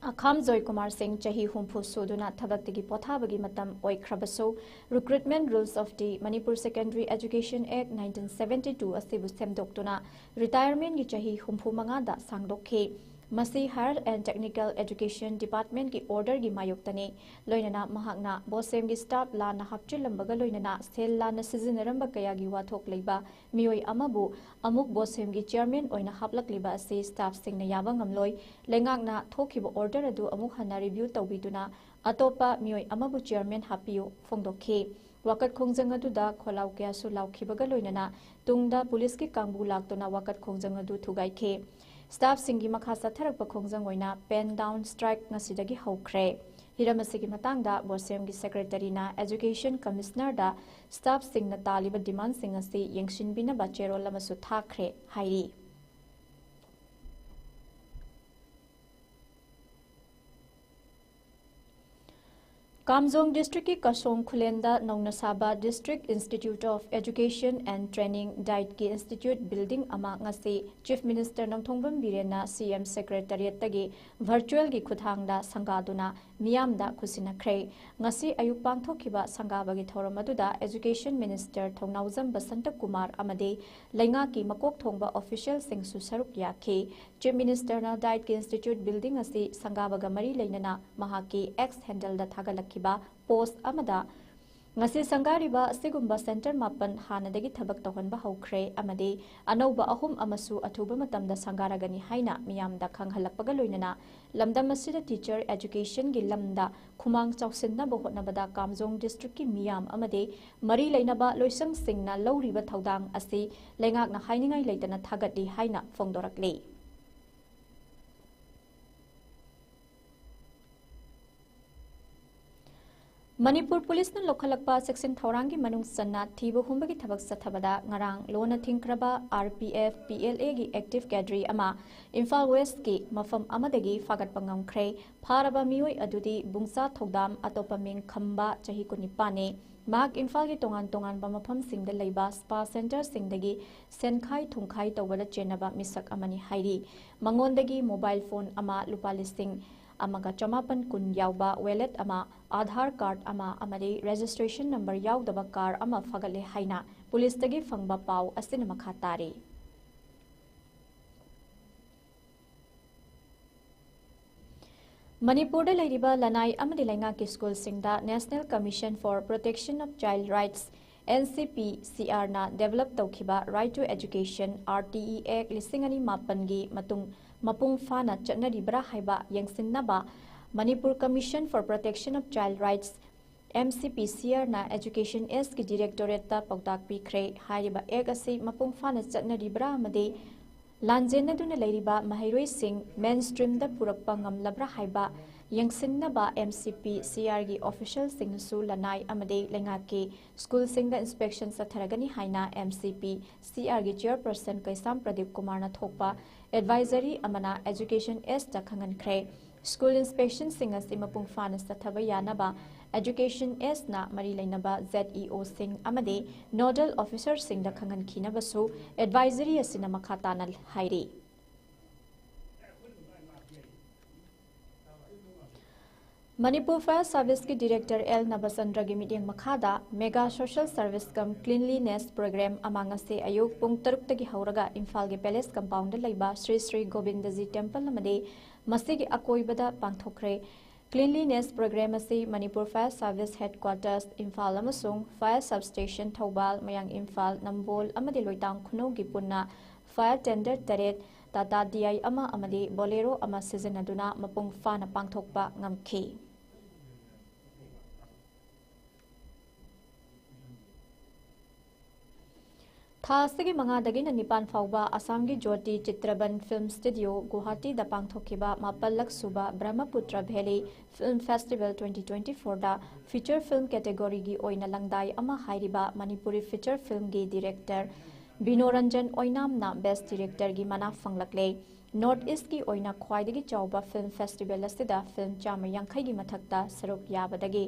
ꯑꯈꯥꯝ ꯖꯣꯏꯀꯨꯃꯥꯔ ꯁꯤꯡ ꯆꯍꯤ ꯍꯨꯝꯐꯨ ꯁꯨꯗꯨꯅ ꯊꯕꯛꯇꯒꯤ ꯄꯣꯊꯥꯕꯒꯤ ꯃꯇꯝ ꯑꯣꯏꯈ꯭ꯔꯕꯁꯨ, Recruitment Rules of the Manipur Secondary Education Act nineteen seventy two ꯑꯁꯤꯕꯨ ꯁꯦꯝꯗꯣꯛꯇꯨꯅ ꯔꯤꯇꯥꯌꯔꯃꯦꯟꯒꯤ ꯆꯍꯤ ꯍꯨꯝꯐꯨ ꯃꯉꯥꯗ ꯁꯥꯡꯗꯣꯛꯈꯤ꯫ ꯃꯁꯤ Higher and Technical Education Departmentꯀꯤ orderꯒꯤ ꯃꯥꯌꯣꯛꯇꯅꯤ꯫ ꯂꯣꯏꯅꯅ ꯃꯍꯥꯛꯅ ꯕꯣꯁꯦꯝꯒꯤ staff ꯂꯥꯟꯅ ꯍꯥꯞꯆꯤꯜꯂꯝꯕꯒ ꯂꯣꯏꯅꯅ ꯁꯦꯜ ꯂꯥꯟꯅ ꯁꯤꯖꯤꯟꯅꯔꯝꯕ ꯀꯌꯥꯒꯤ ꯋꯥꯊꯣꯛ ꯂꯩꯕ ꯃꯤꯑꯣꯏ ꯑꯃꯕꯨ ꯑꯃꯨꯛ ꯕꯣꯁꯦꯝꯒꯤ ꯆꯤꯌꯔꯃꯦꯟ ꯑꯣꯏꯅ ꯍꯥꯞꯂꯛꯂꯤꯕ ꯑꯁꯤ staffꯁꯤꯡꯅ ꯌꯥꯕ ꯉꯝꯂꯣꯏ꯫ ꯂꯩꯉꯥꯛꯅ ꯊꯣꯛꯈꯤꯕ order ꯑꯗꯨ ꯑꯃꯨꯛ ꯍꯟꯅ review ꯇꯧꯕꯤꯗꯨꯅ ꯑꯇꯣꯞꯄ ꯃꯤꯑꯣꯏ ꯑꯃꯕꯨ ꯆꯤꯌꯔꯃꯦꯟ ꯍꯥꯞꯄꯤꯌꯨ ꯐꯣꯡꯗꯣꯛꯈꯤ꯫ ꯋꯥꯀꯠ ꯈꯣꯡꯖꯪ ꯑꯗꯨꯗ ꯈꯣꯜꯂꯥꯎ ꯀꯌꯥꯁꯨ ꯂꯥꯎꯈꯤꯕꯒ ꯂꯣꯏꯅꯅ ꯇꯨꯡꯗ ꯄꯨꯂꯤꯁꯀꯤ ꯀꯥꯡꯕꯨ ꯂꯥꯛꯇꯨꯅ ꯋꯥꯀꯠ ꯈꯣꯡꯖꯪ ꯑꯗꯨ ꯊꯨꯒꯥꯏꯈꯤ꯫ Staffꯁꯤꯡꯒꯤ ꯃꯈꯥ ꯆꯠꯊꯔꯛꯄ ꯈꯣꯡꯖꯪ ꯑꯣꯏꯅ pen down strike ꯉꯁꯤꯗꯒꯤ ꯍꯧꯈ꯭ꯔꯦ꯫ ꯍꯤꯔꯝ ꯑꯁꯤꯒꯤ ꯃꯇꯥꯡꯗ ꯕꯣꯁꯦꯝꯒꯤ ꯁꯦꯀ꯭ꯔꯦꯇꯔꯤꯅ Education Commissionerꯗ staffꯁꯤꯡꯅ ꯇꯥꯜꯂꯤꯕ demandꯁꯤꯡ ꯑꯁꯤ ꯌꯦꯡꯁꯤꯟꯕꯤꯅꯕ ꯆꯦꯔꯣꯜ ꯑꯃꯁꯨ ꯊꯥꯈ꯭ꯔꯦ ꯍꯥꯏꯔꯤ꯫ ꯀꯥꯝꯖꯣꯡ districtꯀꯤ ꯀꯁꯣꯡ ꯈꯨꯂꯦꯟꯗ ꯅꯧꯅ ꯁꯥꯕ District Institute of Education and Training, DIETꯀꯤ institute building ꯑꯃ ꯉꯁꯤ Chief Minister ꯅꯣꯡꯊꯣꯝꯕꯝ ꯕꯤꯔꯦꯟꯅ CM Secretariatꯇꯒꯤ virtualꯒꯤ ꯈꯨꯠꯊꯥꯡꯗ ꯁꯪꯒꯥꯗꯨꯅ ꯃꯤꯌꯥꯝꯗ ꯈꯨꯠꯁꯤꯟꯅꯈ꯭ꯔꯦ꯫ ꯉꯁꯤ ꯑꯌꯨꯛ ꯄꯥꯡꯊꯣꯛꯈꯤꯕ ꯁꯪꯒꯥꯕꯒꯤ ꯊꯧꯔꯝ ꯑꯗꯨꯗ Education Minister ꯊꯧꯅꯥꯎꯖꯝ ꯕꯁꯟꯇꯀꯨꯃꯥꯔ ꯑꯃꯗꯤ ꯂꯩꯉꯥꯛꯀꯤ ꯃꯀꯣꯛ ꯊꯣꯡꯕ officialꯁꯤꯡꯁꯨ ꯁꯔꯨꯛ ꯌꯥꯈꯤ꯫ Chief Ministerꯅ DIETꯀꯤ institute building ꯑꯁꯤ ꯁꯪꯒꯥꯕꯒ ꯃꯔꯤ ꯂꯩꯅꯅ ꯃꯍꯥꯛꯀꯤ X handleꯗ ꯊꯥꯒꯠꯂꯛꯈꯤꯕ post ꯑꯃꯗ ꯉꯁꯤ ꯁꯪꯒꯥꯔꯤꯕ ꯑꯁꯤꯒꯨꯝꯕ ꯁꯦꯟꯇꯔ ꯃꯥꯄꯟ ꯍꯥꯟꯅꯗꯒꯤ ꯊꯕꯛ ꯇꯧꯍꯟꯕ ꯍꯧꯈ꯭ꯔꯦ ꯑꯃꯗꯤ ꯑꯅꯧꯕ ꯑꯍꯨꯝ ꯑꯃꯁꯨ ꯑꯊꯨꯕ ꯃꯇꯝꯗ ꯁꯪꯒꯥꯔꯒꯅꯤ ꯍꯥꯏꯅ ꯃꯤꯌꯥꯝꯗ ꯈꯪꯍꯜꯂꯛꯄꯒ ꯂꯣꯏꯅꯅ ꯂꯝꯗꯝ ꯑꯁꯤꯗ teacher educationꯒꯤ ꯂꯝꯗ ꯈꯨꯃꯥꯡ ꯆꯥꯎꯁꯤꯟꯅꯕ ꯍꯣꯠꯅꯕꯗ ꯀꯥꯝꯖꯣꯡ districtꯀꯤ ꯃꯤꯌꯥꯝ ꯑꯃꯗꯤ ꯃꯔꯤ ꯂꯩꯅꯕ ꯂꯣꯏꯁꯪꯁꯤꯡꯅ ꯂꯧꯔꯤꯕ ꯊꯧꯗꯥꯡ ꯑꯁꯤ ꯂꯩꯉꯥꯛꯅ ꯍꯥꯏꯅꯤꯡꯉꯥꯏ ꯂꯩꯇꯅ ꯊꯥꯒꯠꯂꯤ ꯍꯥꯏꯅ ꯐꯣꯡꯗꯣꯔꯛꯂꯤ꯫ ꯃꯅꯤꯄꯨꯔ ꯄꯨꯂꯤꯁꯅ ꯂꯧꯈꯠꯂꯛꯄ ꯆꯦꯛꯁꯤꯟ ꯊꯧꯔꯥꯡꯒꯤ ꯃꯅꯨꯡ ꯆꯟꯅ ꯊꯤꯕ ꯍꯨꯝꯕꯒꯤ ꯊꯕꯛ ꯆꯠꯊꯕꯗ ꯉꯔꯥꯡ ꯂꯣꯟꯅ ꯊꯤꯡꯈ꯭ꯔꯕ RPF PLAꯒꯤ active cadre ꯑꯃ ꯏꯝꯐꯥꯜ Westꯀꯤ ꯃꯐꯝ ꯑꯃꯗꯒꯤ ꯐꯥꯒꯠꯄ ꯉꯝꯈ꯭ꯔꯦ꯫ ꯐꯥꯔꯕ ꯃꯤꯑꯣꯏ ꯑꯗꯨꯗꯤ ꯕꯨꯡꯆꯥ ꯊꯧꯗꯥꯝ, ꯑꯇꯣꯞꯄ ꯃꯤꯡ ꯈꯝꯕ, ꯆꯍꯤ ꯀꯨꯟꯅꯤꯄꯥꯟꯅꯤ꯫ ꯃꯍꯥꯛ ꯏꯝꯐꯥꯜꯒꯤ ꯇꯣꯉꯥꯟ ꯇꯣꯉꯥꯟꯕ ꯃꯐꯝꯁꯤꯡꯗ ꯂꯩꯕ spa centreꯁꯤꯡꯗꯒꯤ ꯁꯦꯟꯈꯥꯏ ꯊꯨꯝꯈꯥꯏ ꯇꯧꯕꯗ ꯆꯦꯟꯅꯕ ꯃꯤꯁꯛ ꯑꯃꯅꯤ ꯍꯥꯏꯔꯤ꯫ ꯃꯉꯣꯟꯗꯒꯤ mobile phone ꯑꯃ, ꯂꯨꯄꯥ ꯂꯤꯁꯤꯡ ꯑꯃꯒ ꯆꯃꯥꯄꯟ ꯀꯨꯟ ꯌꯥꯎꯕ wallet ꯑꯃ, Aadhaar card ꯑꯃ ꯑꯃꯗꯤ registration number ꯌꯥꯎꯗꯕ car ꯑꯃ ꯐꯥꯒꯠꯂꯦ ꯍꯥꯏꯅ ꯄꯨꯂꯤꯁꯇꯒꯤ ꯐꯪꯕ ꯄꯥꯎ ꯑꯁꯤꯅ ꯃꯈꯥ ꯇꯥꯔꯤ꯫ ꯃꯅꯤꯄꯨꯔꯗ ꯂꯩꯔꯤꯕ ꯂꯅꯥꯏ ꯑꯃꯗꯤ ꯂꯩꯉꯥꯛꯀꯤ ꯁ꯭ꯀꯨꯜꯁꯤꯡꯗ National Commission for Protection of Child Rights, NCPCRꯅ develop ꯇꯧꯈꯤꯕ Right to Education, RTE Act ꯂꯤꯁꯤꯡ ꯑꯅꯤ ꯃꯥꯄꯟꯒꯤ ꯃꯇꯨꯡ ꯃꯄꯨꯡ ꯐꯥꯅ ꯆꯠꯅꯔꯤꯕ꯭ꯔꯥ ꯍꯥꯏꯕ ꯌꯦꯡꯁꯤꯟꯅꯕ Manipur Commission for Protection of Child Rights, MCPCRꯅ Education Sꯀꯤ Directorateꯇ ꯄꯥꯎꯇꯥꯛ ꯄꯤꯈ꯭ꯔꯦ꯫ ꯍꯥꯏꯔꯤꯕ Act ꯑꯁꯤ ꯃꯄꯨꯡ ꯐꯥꯅ ꯆꯠꯅꯔꯤꯕ꯭ꯔꯥ ꯑꯃꯗꯤ ꯂꯥꯟꯖꯦꯟꯅꯗꯨꯅ ꯂꯩꯔꯤꯕ ꯃꯍꯩꯔꯣꯏꯁꯤꯡ mainstreamꯗ ꯄꯨꯔꯛꯄ ꯉꯝꯂꯕ꯭ꯔꯥ ꯍꯥꯏꯕ ꯌꯦꯡꯁꯤꯟꯅꯕ MCPCRꯒꯤ officialꯁꯤꯡꯅꯁꯨ ꯂꯅꯥꯏ ꯑꯃꯗꯤ ꯂꯩꯉꯥꯛꯀꯤ ꯁ꯭ꯀꯨꯜꯁꯤꯡꯗ inspection ꯆꯠꯊꯔꯒꯅꯤ ꯍꯥꯏꯅ MCPCRꯒꯤ chairperson ꯀꯩꯁꯥꯝ ꯄ꯭ꯔꯗꯤꯞ ꯀꯨꯃꯥꯔꯅ ꯊꯣꯛꯄ advisory ꯑꯃꯅ Education Sꯇ ꯈꯪꯍꯟꯈ꯭ꯔꯦ꯫ ꯁ꯭ꯀꯨꯜ inspectionꯁꯤꯡ ꯑꯁꯤ ꯃꯄꯨꯡ ꯐꯥꯅ ꯆꯠꯊꯕ ꯌꯥꯅꯕ Education Sꯅ ꯃꯔꯤ ꯂꯩꯅꯕ ZEOꯁꯤꯡ ꯑꯃꯗꯤ nodal officerꯁꯤꯡꯗ ꯈꯪꯍꯟꯈꯤꯅꯕꯁꯨ advisory ꯑꯁꯤꯅ ꯃꯈꯥ ꯇꯥꯅ ꯍꯥꯏꯔꯤ꯫ ꯃꯅꯤꯄꯨꯔ Fire Serviceꯀꯤ Director L ꯅꯕꯆꯟꯗ꯭ꯔꯒꯤ ꯃꯤꯠꯌꯦꯡ ꯃꯈꯥꯗ Mega Social Service cum Cleanliness Program ꯑꯃ ꯉꯁꯤ ꯑꯌꯨꯛ ꯄꯨꯡ ꯇꯔꯨꯛꯇꯒꯤ ꯍꯧꯔꯒ ꯏꯝꯐꯥꯜꯒꯤ Palace Compoundꯗ ꯂꯩꯕ ꯁ꯭ꯔꯤ ꯁ꯭ꯔꯤ ꯒꯣꯕꯤꯟꯗꯖꯤ Temple ꯑꯃꯗꯤ ꯃꯁꯤꯒꯤ ꯑꯀꯣꯏꯕꯗ ꯄꯥꯡꯊꯣꯛꯈ꯭ꯔꯦ꯫ Cleanliness program ꯑꯁꯤ Manipur Fire Service Headquarters Imphal ꯑꯃꯁꯨꯡ Fire Substation ꯊꯧꯕꯥꯜ, ꯃꯌꯥꯡ ꯏꯝꯐꯥꯜ, ꯅꯝꯕꯣꯜ ꯑꯃꯗꯤ ꯂꯣꯏꯇꯥꯡ ꯈꯨꯅꯧꯒꯤ ꯄꯨꯟꯅ fire tender ꯇꯔꯦꯠ, Tata D I ꯑꯃ ꯑꯃꯗꯤ Bolero ꯑꯃ ꯁꯤꯖꯤꯟꯅꯗꯨꯅ ꯃꯄꯨꯡ ꯐꯥꯅ ꯄꯥꯡꯊꯣꯛꯄ ꯉꯝꯈꯤ꯫ ꯊꯥ ꯑꯁꯤꯒꯤ ꯃꯉꯥꯗꯒꯤꯅ ꯅꯤꯄꯥꯟ ꯐꯥꯎꯕ ꯑꯁꯥꯝꯒꯤ ꯖꯣꯇꯤ ꯆꯤꯇ꯭ꯔꯕꯟ Film Studio ꯒꯨꯋꯥꯍꯥꯇꯤꯗ ꯄꯥꯡꯊꯣꯛꯈꯤꯕ ꯃꯥꯄꯜꯂꯛ ꯁꯨꯕ Brahmaputra Valley Film Festival twenty twenty-four ꯗ feature film category ꯒꯤ ꯑꯣꯏꯅ ꯂꯪꯗꯥꯏ ꯑꯃ ꯍꯥꯏꯔꯤꯕ ꯃꯅꯤꯄꯨꯔꯤ feature film ꯒꯤ director ꯕꯤꯅꯣ ꯔꯟꯖꯟ ꯑꯣꯏꯅꯥꯝꯅ best director ꯒꯤ ꯃꯅꯥ ꯐꯪꯂꯛꯂꯦ꯫ North East ꯀꯤ ꯑꯣꯏꯅ ꯈ꯭ꯋꯥꯏꯗꯒꯤ ꯆꯥꯎꯕ film festival ꯑꯁꯤꯗ film ꯆꯥꯝꯃ ꯌꯥꯡꯈꯩꯒꯤ ꯃꯊꯛꯇ ꯁꯔꯨꯛ ꯌꯥꯕꯗꯒꯤ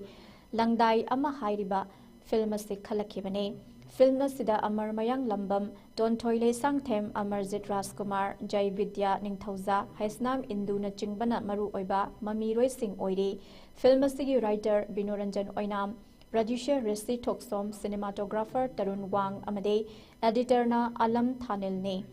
ꯂꯪꯗꯥꯏ ꯑꯃ ꯍꯥꯏꯔꯤꯕ film ꯑꯁꯤ ꯈꯜꯂꯛꯈꯤꯕꯅꯤ꯫ Film ꯑꯁꯤꯗ ꯑꯃꯔ ꯃꯌꯥꯡꯂꯝꯕꯝ, ꯇꯣꯟꯊꯣꯏ ꯂꯩꯁꯥꯡꯊꯦꯝ, ꯑꯃꯔꯖꯤꯠ ꯔꯥꯖꯀꯨꯃꯥꯔ, ꯖꯩ ꯕꯤꯗ꯭ꯌꯥ ꯅꯤꯡꯊꯧꯖꯥ, ꯍꯩꯁꯅꯥꯝ ꯏꯟꯗꯨꯅꯆꯤꯡꯕꯅ ꯃꯔꯨꯑꯣꯏꯕ ꯃꯃꯤꯔꯣꯏꯁꯤꯡ ꯑꯣꯏꯔꯤ꯫ Film ꯑꯁꯤꯒꯤ writer ꯕꯤꯅꯣ ꯔꯟꯖꯟ ꯑꯣꯏꯅꯥꯝ, producer ꯔꯤꯁꯤ ꯊꯣꯛꯁꯣꯝ, cinematographer ꯇꯔꯨꯟ ꯋꯥꯡ ꯑꯃꯗꯤ editor ꯅ ꯑꯂꯝ ꯊꯥꯅꯤꯜꯅꯤ꯫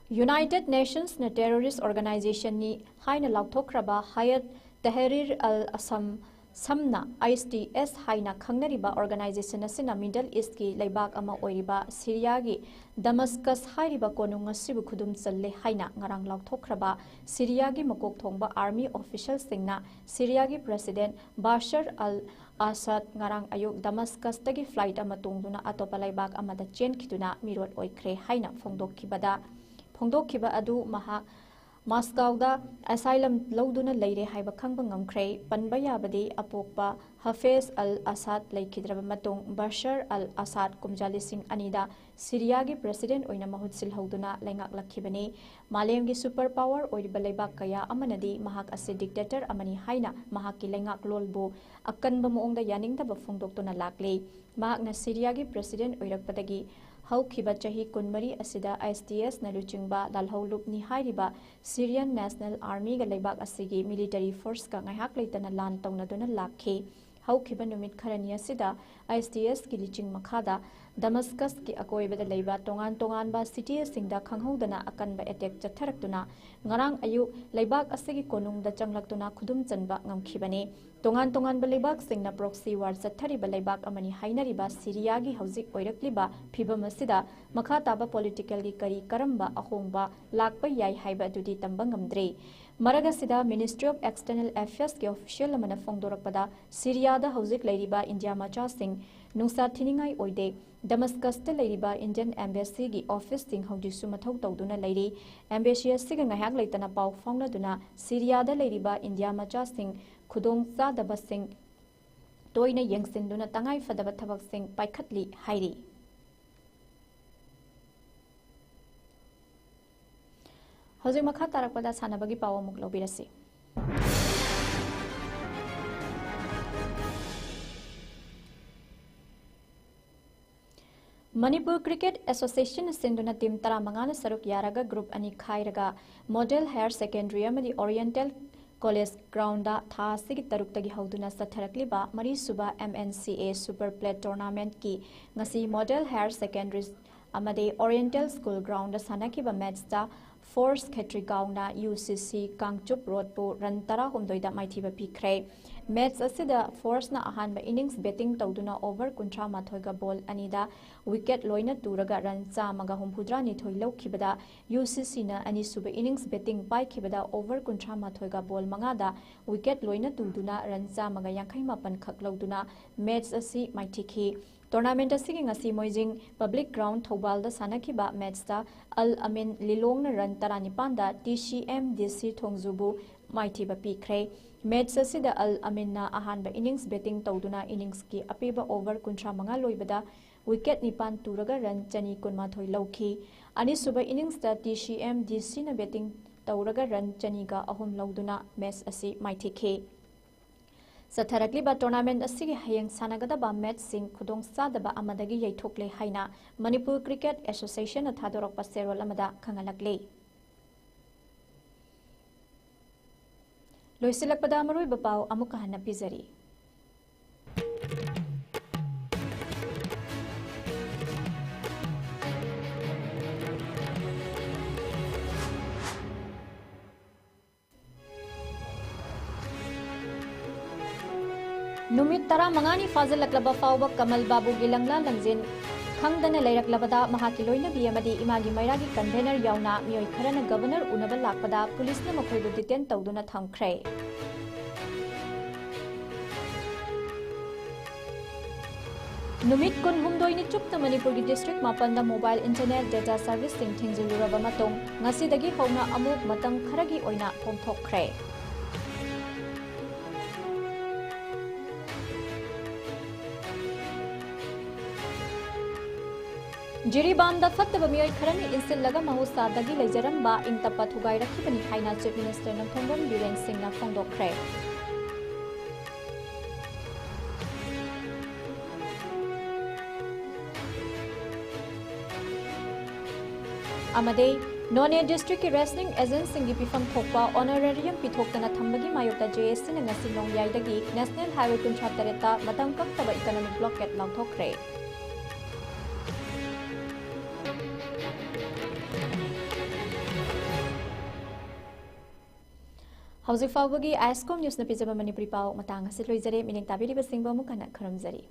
United Nations ꯅ terrorist organization ꯅꯤ ꯍꯥꯏꯅ ꯂꯥꯎꯊꯣꯛꯈ꯭ꯔꯕ ꯍꯌꯠ ꯇꯍꯔꯤꯔ ꯑꯜ ꯑꯁꯝ, ꯁꯝꯅ I S T S ꯍꯥꯏꯅ ꯈꯪꯅꯔꯤꯕ organization ꯑꯁꯤꯅ Middle East ꯀꯤ ꯂꯩꯕꯥꯛ ꯑꯃ ꯑꯣꯏꯔꯤꯕ ꯁꯤꯔꯤꯌꯥꯒꯤ ꯗꯃꯁꯀꯁ ꯍꯥꯏꯔꯤꯕ ꯀꯣꯅꯨꯡ ꯑꯁꯤꯕꯨ ꯈꯨꯗꯨꯝ ꯆꯜꯂꯦ ꯍꯥꯏꯅ ꯉꯔꯥꯡ ꯂꯥꯎꯊꯣꯛꯈ꯭ꯔꯕ ꯁꯤꯔꯤꯌꯥꯒꯤ ꯃꯀꯣꯛ ꯊꯣꯡꯕ army official ꯁꯤꯡꯅ ꯁꯤꯔꯤꯌꯥꯒꯤ president ꯕꯥꯁꯔ ꯑꯜ ꯑꯁꯥꯗ ꯉꯔꯥꯡ ꯑꯌꯨꯛ ꯗꯃꯁꯀꯁꯇꯒꯤ flight ꯑꯃ ꯇꯣꯡꯗꯨꯅ ꯑꯇꯣꯞꯄ ꯂꯩꯕꯥꯛ ꯑꯃꯗ ꯆꯦꯟꯈꯤꯗꯨꯅ ꯃꯤꯔꯣꯠ ꯑꯣꯏꯈ꯭ꯔꯦ ꯍꯥꯏꯅ ꯐꯣꯡꯗꯣꯛꯈꯤꯕꯗ, ꯐꯣꯡꯗꯣꯛꯈꯤꯕ ꯑꯗꯨ ꯃꯍꯥꯛ ꯃꯥꯁꯀꯥꯎꯗ asylum ꯂꯧꯗꯨꯅ ꯂꯩꯔꯦ ꯍꯥꯏꯕ ꯈꯪꯕ ꯉꯝꯈ꯭ꯔꯦ꯫ ꯄꯟꯕ ꯌꯥꯕꯗꯤ, ꯑꯄꯣꯛꯄ ꯍꯐꯦꯖ ꯑꯜ ꯑꯁꯥꯗ ꯂꯩꯈꯤꯗ꯭ꯔꯕ ꯃꯇꯨꯡ, ꯕꯁꯔ ꯑꯜ ꯑꯁꯥꯗ ꯀꯨꯝꯖꯥ ꯂꯤꯁꯤꯡ ꯑꯅꯤꯗ ꯁꯤꯔꯤꯌꯥꯒꯤ president ꯑꯣꯏꯅ ꯃꯍꯨꯠ ꯁꯤꯜꯍꯧꯗꯨꯅ ꯂꯩꯉꯥꯛꯂꯛꯈꯤꯕꯅꯤ꯫ ꯃꯥꯂꯦꯝꯒꯤ super power ꯑꯣꯏꯔꯤꯕ ꯂꯩꯕꯥꯛ ꯀꯌꯥ ꯑꯃꯅꯗꯤ ꯃꯍꯥꯛ ꯑꯁꯤ dictator ꯑꯃꯅꯤ ꯍꯥꯏꯅ ꯃꯍꯥꯛꯀꯤ ꯂꯩꯉꯥꯛꯂꯣꯟꯕꯨ ꯑꯀꯟꯕ ꯃꯑꯣꯡꯗ ꯌꯥꯅꯤꯡꯗꯕ ꯐꯣꯡꯗꯣꯛꯇꯨꯅ ꯂꯥꯛꯂꯤ꯫ ꯃꯍꯥꯛꯅ ꯁꯤꯔꯤꯌꯥꯒꯤ president ꯑꯣꯏꯔꯛꯄꯗꯒꯤ ꯍꯧꯈꯤꯕ ꯆꯍꯤ ꯀꯨꯟꯃꯔꯤ ꯑꯁꯤꯗ I S T S ꯅ ꯂꯨꯆꯤꯡꯕ ꯂꯥꯜꯍꯧꯂꯨꯞꯅꯤ ꯍꯥꯏꯔꯤꯕ Syrian National Army ꯒ ꯂꯩꯕꯥꯛ ꯑꯁꯤꯒꯤ military force ꯀ ꯉꯥꯏꯍꯥꯛ ꯂꯩꯇꯅ ꯂꯥꯟ ꯇꯧꯅꯗꯨꯅ ꯂꯥꯛꯈꯤ꯫ ꯍꯧꯈꯤꯕ ꯅꯨꯃꯤꯠ ꯈꯔꯅꯤ ꯑꯁꯤꯗ I S T S ꯀꯤ ꯂꯨꯆꯤꯡ ꯃꯈꯥꯗ ꯗꯃꯁꯀꯁꯀꯤ ꯑꯀꯣꯏꯕꯗ ꯂꯩꯕ ꯇꯣꯉꯥꯟ ꯇꯣꯉꯥꯟꯕ ꯁꯤꯇꯤꯁꯤꯡꯗ ꯈꯪꯍꯧꯗꯅ ꯑꯀꯟꯕ ꯑꯦꯇꯦꯛ ꯆꯠꯊꯔꯛꯇꯨꯅ ꯉꯔꯥꯡ ꯑꯌꯨꯛ ꯂꯩꯕꯥꯛ ꯑꯁꯤꯒꯤ ꯀꯣꯅꯨꯡꯗ ꯆꯪꯂꯛꯇꯨꯅ ꯈꯨꯗꯨꯝ ꯆꯟꯕ ꯉꯝꯈꯤꯕꯅꯤ꯫ ꯇꯣꯉꯥꯟ ꯇꯣꯉꯥꯟꯕ ꯂꯩꯕꯥꯛꯁꯤꯡꯅ ꯄ꯭ꯔꯣꯛꯁꯤ ꯋꯥꯔ ꯆꯠꯊꯔꯤꯕ ꯂꯩꯕꯥꯛ ꯑꯃꯅꯤ ꯍꯥꯏꯅꯔꯤꯕ ꯁꯤꯔꯤꯌꯥꯒꯤ ꯍꯧꯖꯤꯛ ꯑꯣꯏꯔꯛꯂꯤꯕ ꯐꯤꯚꯝ ꯑꯁꯤꯗ ꯃꯈꯥ ꯇꯥꯕ ꯄꯣꯂꯤꯇꯤꯀꯦꯜꯒꯤ ꯀꯔꯤ ꯀꯔꯝꯕ ꯑꯍꯣꯡꯕ ꯂꯥꯛꯄ ꯌꯥꯏ ꯍꯥꯏꯕ ꯑꯗꯨꯗꯤ ꯇꯝꯕ ꯉꯝꯗ꯭ꯔꯤ꯫ ꯃꯔꯛ ꯑꯁꯤꯗ Ministry of External Affairsꯀꯤ official ꯑꯃꯅ ꯐꯣꯡꯗꯣꯔꯛꯄꯗ, ꯁꯤꯔꯤꯌꯥꯗ ꯍꯧꯖꯤꯛ ꯂꯩꯔꯤꯕ ꯏꯟꯗꯤꯌꯥ ꯃꯆꯥꯁꯤꯡ ꯅꯨꯡꯁꯥ ꯊꯤꯅꯤꯡꯉꯥꯏ ꯑꯣꯏꯗꯦ꯫ ꯗꯃꯁꯀꯁꯇ ꯂꯩꯔꯤꯕ Indian Embassyꯒꯤ officeꯁꯤꯡ ꯍꯧꯖꯤꯛꯁꯨ ꯃꯊꯧ ꯇꯧꯗꯨꯅ ꯂꯩꯔꯤ꯫ Embassy ꯑꯁꯤꯒ ꯉꯥꯏꯍꯥꯛ ꯂꯩꯇꯅ ꯄꯥꯎ ꯐꯥꯎꯅꯗꯨꯅ ꯁꯤꯔꯤꯌꯥꯗ ꯂꯩꯔꯤꯕ ꯏꯟꯗꯤꯌꯥ ꯃꯆꯥꯁꯤꯡ ꯈꯨꯗꯣꯡ ꯆꯥꯗꯕꯁꯤꯡ ꯇꯣꯏꯅ ꯌꯦꯡꯁꯤꯟꯗꯨꯅ ꯇꯉꯥꯏ ꯐꯗꯕ ꯊꯕꯛꯁꯤꯡ ꯄꯥꯏꯈꯠꯂꯤ ꯍꯥꯏꯔꯤ꯫ ꯍꯧꯖꯤꯛ ꯃꯈꯥ ꯇꯥꯔꯛꯄꯗ ꯁꯥꯟꯅꯕꯒꯤ ꯄꯥꯎ ꯑꯃꯨꯛ ꯂꯧꯕꯤꯔꯁꯤ꯫ ꯃꯅꯤꯄꯨꯔ ꯀ꯭ꯔꯤꯀꯦꯠ ꯑꯦꯁꯣꯁꯤꯌꯦꯁꯟꯅ ꯁꯤꯟꯗꯨꯅ ꯇꯤꯝ ꯇꯔꯥꯃꯉꯥꯅ ꯁꯔꯨꯛ ꯌꯥꯔꯒ ꯒ꯭ꯔꯨꯞ ꯑꯅꯤ ꯈꯥꯏꯔꯒ ꯃꯣꯗꯦꯜ ꯍꯥꯌꯔ ꯁꯦꯀꯦꯟꯗꯔꯤ ꯑꯃꯗꯤ ꯑꯣꯔꯤꯌꯦꯟꯇꯦꯜ ꯀꯣꯂꯦꯖ ꯒ꯭ꯔꯥꯎꯟꯗ ꯊꯥ ꯑꯁꯤꯒꯤ ꯇꯔꯨꯛꯇꯒꯤ ꯍꯧꯗꯨꯅ ꯆꯠꯊꯔꯛꯂꯤꯕ ꯃꯔꯤꯁꯨꯕ M N C A Super Plate Tournamentꯀꯤ ꯉꯁꯤ ꯃꯣꯗꯦꯜ ꯍꯥꯌꯔ ꯁꯦꯀꯦꯟꯗꯔꯤ ꯑꯃꯗꯤ ꯑꯣꯔꯤꯌꯦꯟꯇꯦꯜ ꯁ꯭ꯀꯨꯜ ꯒ꯭ꯔꯥꯎꯟꯗ ꯁꯥꯟꯅꯈꯤꯕ ꯃꯦꯠꯆꯇ ꯐꯣꯔꯁ ꯈꯦꯇ꯭ꯔꯤꯒꯥꯎꯅ UCC ꯀꯥꯡꯆꯨꯞ ꯔꯣꯗꯄꯨ ꯔꯟ ꯇꯔꯥꯍꯨꯝꯗꯣꯏꯗ ꯃꯥꯏꯊꯤꯕ ꯄꯤꯈ꯭ꯔꯦ꯫ ꯃꯦꯠꯆ ꯑꯁꯤꯗ ꯐꯣꯔꯁꯅ ꯑꯍꯥꯟꯕ ꯏꯅꯤꯡꯁ ꯕꯦꯇꯤꯡ ꯇꯧꯗꯨꯅ ꯑꯣꯚꯔ ꯀꯨꯟꯊ꯭ꯔꯥ ꯃꯥꯊꯣꯏꯒ ꯕꯣꯜ ꯑꯅꯤꯗ ꯋꯤꯀꯦꯠ ꯂꯣꯏꯅ ꯇꯨꯔꯒ ꯔꯟ ꯆꯥꯝꯃꯒ ꯍꯨꯝꯐꯨꯇꯔꯥꯅꯤꯊꯣꯏ ꯂꯧꯈꯤꯕꯗ, UCCꯅ ꯑꯅꯤꯁꯨꯕ ꯏꯅꯤꯡꯁ ꯕꯦꯇꯤꯡ ꯄꯥꯏꯈꯤꯕꯗ ꯑꯣꯚꯔ ꯀꯨꯟꯊ꯭ꯔꯥ ꯃꯥꯊꯣꯏꯒ ꯕꯣꯜ ꯃꯉꯥꯗ ꯋꯤꯀꯦꯠ ꯂꯣꯏꯅ ꯇꯨꯗꯨꯅ ꯔꯟ ꯆꯥꯝꯃꯒ ꯌꯥꯡꯈꯩ ꯃꯥꯄꯟ ꯈꯛ ꯂꯧꯗꯨꯅ ꯃꯦꯠꯆ ꯑꯁꯤ ꯃꯥꯏꯊꯤꯈꯤ꯫ ꯇꯣꯔꯅꯥꯃꯦꯟꯠ ꯑꯁꯤꯒꯤ ꯉꯁꯤ ꯃꯣꯏꯖꯤꯡ ꯄꯕ꯭ꯂꯤꯛ ꯒ꯭ꯔꯥꯎꯟ ꯊꯧꯕꯥꯜꯗ ꯁꯥꯟꯅꯈꯤꯕ ꯃꯦꯠꯆꯇ ꯑꯜ ꯑꯃꯤꯟ ꯂꯤꯂꯣꯡꯅ ꯔꯟ ꯇꯔꯥꯅꯤꯄꯥꯟꯗ TCMDC ꯊꯣꯡꯖꯨꯕꯨ ꯃꯥꯏꯊꯤꯕ ꯄꯤꯈ꯭ꯔꯦ꯫ ꯃꯦꯠꯆ ꯑꯁꯤꯗ ꯑꯜ ꯑꯃꯤꯟꯅ ꯑꯍꯥꯟꯕ ꯏꯅꯤꯡꯁ ꯕꯦꯇꯤꯡ ꯇꯧꯗꯨꯅ ꯏꯅꯤꯡꯁꯀꯤ ꯑꯄꯤꯕ ꯑꯣꯚꯔ ꯀꯨꯟꯊ꯭ꯔꯥ ꯃꯉꯥ ꯂꯣꯏꯕꯗ ꯋꯤꯀꯦꯠ ꯅꯤꯄꯥꯟ ꯇꯨꯔꯒ ꯔꯟ ꯆꯅꯤ ꯀꯨꯟꯃꯥꯊꯣꯏ ꯂꯧꯈꯤ꯫ ꯑꯅꯤꯁꯨꯕ ꯏꯅꯤꯡꯁꯇ TCMDCꯅ ꯕꯦꯇꯤꯡ ꯇꯧꯔꯒ ꯔꯟ ꯆꯅꯤꯒ ꯑꯍꯨꯝ ꯂꯧꯗꯨꯅ ꯃꯦꯠꯆ ꯑꯁꯤ ꯃꯥꯏꯊꯤꯈꯤ꯫ ꯆꯠꯊꯔꯛꯂꯤꯕ ꯇꯣꯔꯅꯥꯃꯦꯟꯠ ꯑꯁꯤꯒꯤ ꯍꯌꯦꯡ ꯁꯥꯟꯅꯒꯗꯕ ꯃꯦꯠꯆꯁꯤꯡ ꯈꯨꯗꯣꯡꯆꯥꯗꯕ ꯑꯃꯗꯒꯤ ꯌꯩꯊꯣꯛꯂꯦ ꯍꯥꯏꯅ ꯃꯅꯤꯄꯨꯔ ꯀ꯭ꯔꯤꯀꯦꯠ ꯑꯦꯁꯣꯁꯤꯌꯦꯁꯟꯅ ꯊꯥꯗꯣꯔꯛꯄ ꯆꯦꯔꯣꯜ ꯑꯃꯗ ꯈꯪꯍꯜꯂꯛꯂꯤ꯫ ꯂꯣꯏꯁꯤꯜꯂꯛꯄꯗ ꯃꯔꯨꯑꯣꯏꯕ ꯄꯥꯎ ꯑꯃꯨꯛꯀ ꯍꯟꯅ ꯄꯤꯖꯔꯤ꯫ ꯅꯨꯃꯤꯠ ꯇꯔꯥꯃꯉꯥꯅꯤ ꯐꯥꯖꯤꯜꯂꯛꯂꯕ ꯐꯥꯎꯕ ꯀꯃꯜ ꯕꯥꯕꯨꯒꯤ ꯂꯪꯂꯥ ꯂꯪꯖꯤꯟ ꯈꯪꯗꯅ ꯂꯩꯔꯛꯂꯕꯗ ꯃꯍꯥꯛꯀꯤ ꯂꯣꯏꯅꯕꯤ ꯑꯃꯗꯤ ꯏꯃꯥꯒꯤ ꯃꯩꯔꯥꯒꯤ ꯀꯟꯚꯦꯅꯔ ꯌꯥꯎꯅ ꯃꯤꯑꯣꯏ ꯈꯔꯅ ꯒꯕꯔꯅꯔ ꯎꯅꯕ ꯂꯥꯛꯄꯗ ꯄꯨꯂꯤꯁꯅ ꯃꯈꯣꯏꯕꯨ ꯗꯤꯇꯦꯟ ꯇꯧꯗꯨꯅ ꯊꯝꯈ꯭ꯔꯦ꯫ ꯅꯨꯃꯤꯠ ꯀꯨꯟꯍꯨꯝꯗꯣꯏꯅꯤ ꯆꯨꯞꯅ ꯃꯅꯤꯄꯨꯔꯒꯤ ꯗꯤꯁꯇ꯭ꯔꯤꯛ ꯃꯥꯄꯟꯗ ꯃꯣꯕꯥꯏꯜ ꯏꯟꯇꯔꯅꯦꯠ ꯗꯦꯇꯥ ꯁꯔꯚꯤꯁꯁꯤꯡ ꯊꯤꯡꯖꯤꯜꯂꯨꯔꯕ ꯃꯇꯨꯡ, ꯉꯁꯤꯗꯒꯤ ꯍꯧꯅ ꯑꯃꯨꯛ ꯃꯇꯝ ꯈꯔꯒꯤ ꯑꯣꯏꯅ ꯀꯣꯝꯊꯣꯛꯈ꯭ꯔꯦ꯫ ꯖꯤꯔꯤꯕꯥꯝꯗ ꯐꯠꯇꯕ ꯃꯤꯑꯣꯏ ꯈꯔꯅ ꯏꯟꯁꯤꯜꯂꯒ ꯃꯍꯧꯁꯥꯗꯒꯤ ꯂꯩꯖꯔꯝꯕ ꯏꯪ ꯇꯞꯄ ꯊꯨꯒꯥꯏꯔꯛꯈꯤꯕꯅꯤ ꯍꯥꯏꯅ ꯆꯤꯐ ꯃꯤꯅꯤꯁꯇꯔ ꯅꯣꯡꯊꯣꯝꯕꯝ ꯕꯤꯔꯦꯟ ꯁꯤꯡꯅ ꯐꯣꯡꯗꯣꯛꯈ꯭ꯔꯦ꯫ ꯑꯃꯗꯤ ꯅꯣꯅꯦ ꯗꯤꯁꯇ꯭ꯔꯤꯛꯀꯤ ꯔꯦꯁꯅꯤꯡ ꯑꯦꯖꯦꯟꯁꯤꯡꯒꯤ ꯄꯤꯐꯝ ꯊꯣꯛꯄ ꯑꯣꯅꯔꯦꯔꯤꯌꯝ ꯄꯤꯊꯣꯛꯇꯅ ꯊꯝꯕꯒꯤ ꯃꯥꯌꯣꯛꯇ ꯖꯦ ꯑꯦꯁ ꯁꯤꯅ ꯉꯁꯤ ꯅꯣꯡꯌꯥꯏꯗꯒꯤ ꯅꯦꯁꯅꯦꯜ ꯍꯥꯏꯋꯦ ꯀꯨꯟꯊ꯭ꯔꯥ ꯇꯔꯦꯠꯇ ꯃꯇꯝ ꯀꯛꯇꯕ ꯏꯀꯣꯅꯣꯃꯤꯛ ꯕ꯭ꯂꯣꯀꯦꯠ ꯂꯥꯎꯊꯣꯛꯈ꯭ꯔꯦ꯫ ꯍꯧꯖꯤꯛ ꯐꯥꯎꯕꯒꯤ ꯑꯥꯏ ꯑꯦꯁ ꯀꯣꯝ ꯅ꯭ꯌꯨꯁꯅ ꯄꯤꯖꯕ ꯃꯅꯤꯄꯨꯔꯤ ꯄꯥꯎ ꯃꯇꯥꯡ ꯑꯁꯤ ꯂꯣꯏꯖꯔꯦ꯫ ꯃꯤꯠꯌꯦꯡ ꯇꯥꯕꯤꯔꯤꯕꯁꯤꯡꯕꯨ ꯑꯃꯨꯛ ꯍꯟꯅ ꯈꯨꯔꯨꯝꯖꯔꯤ꯫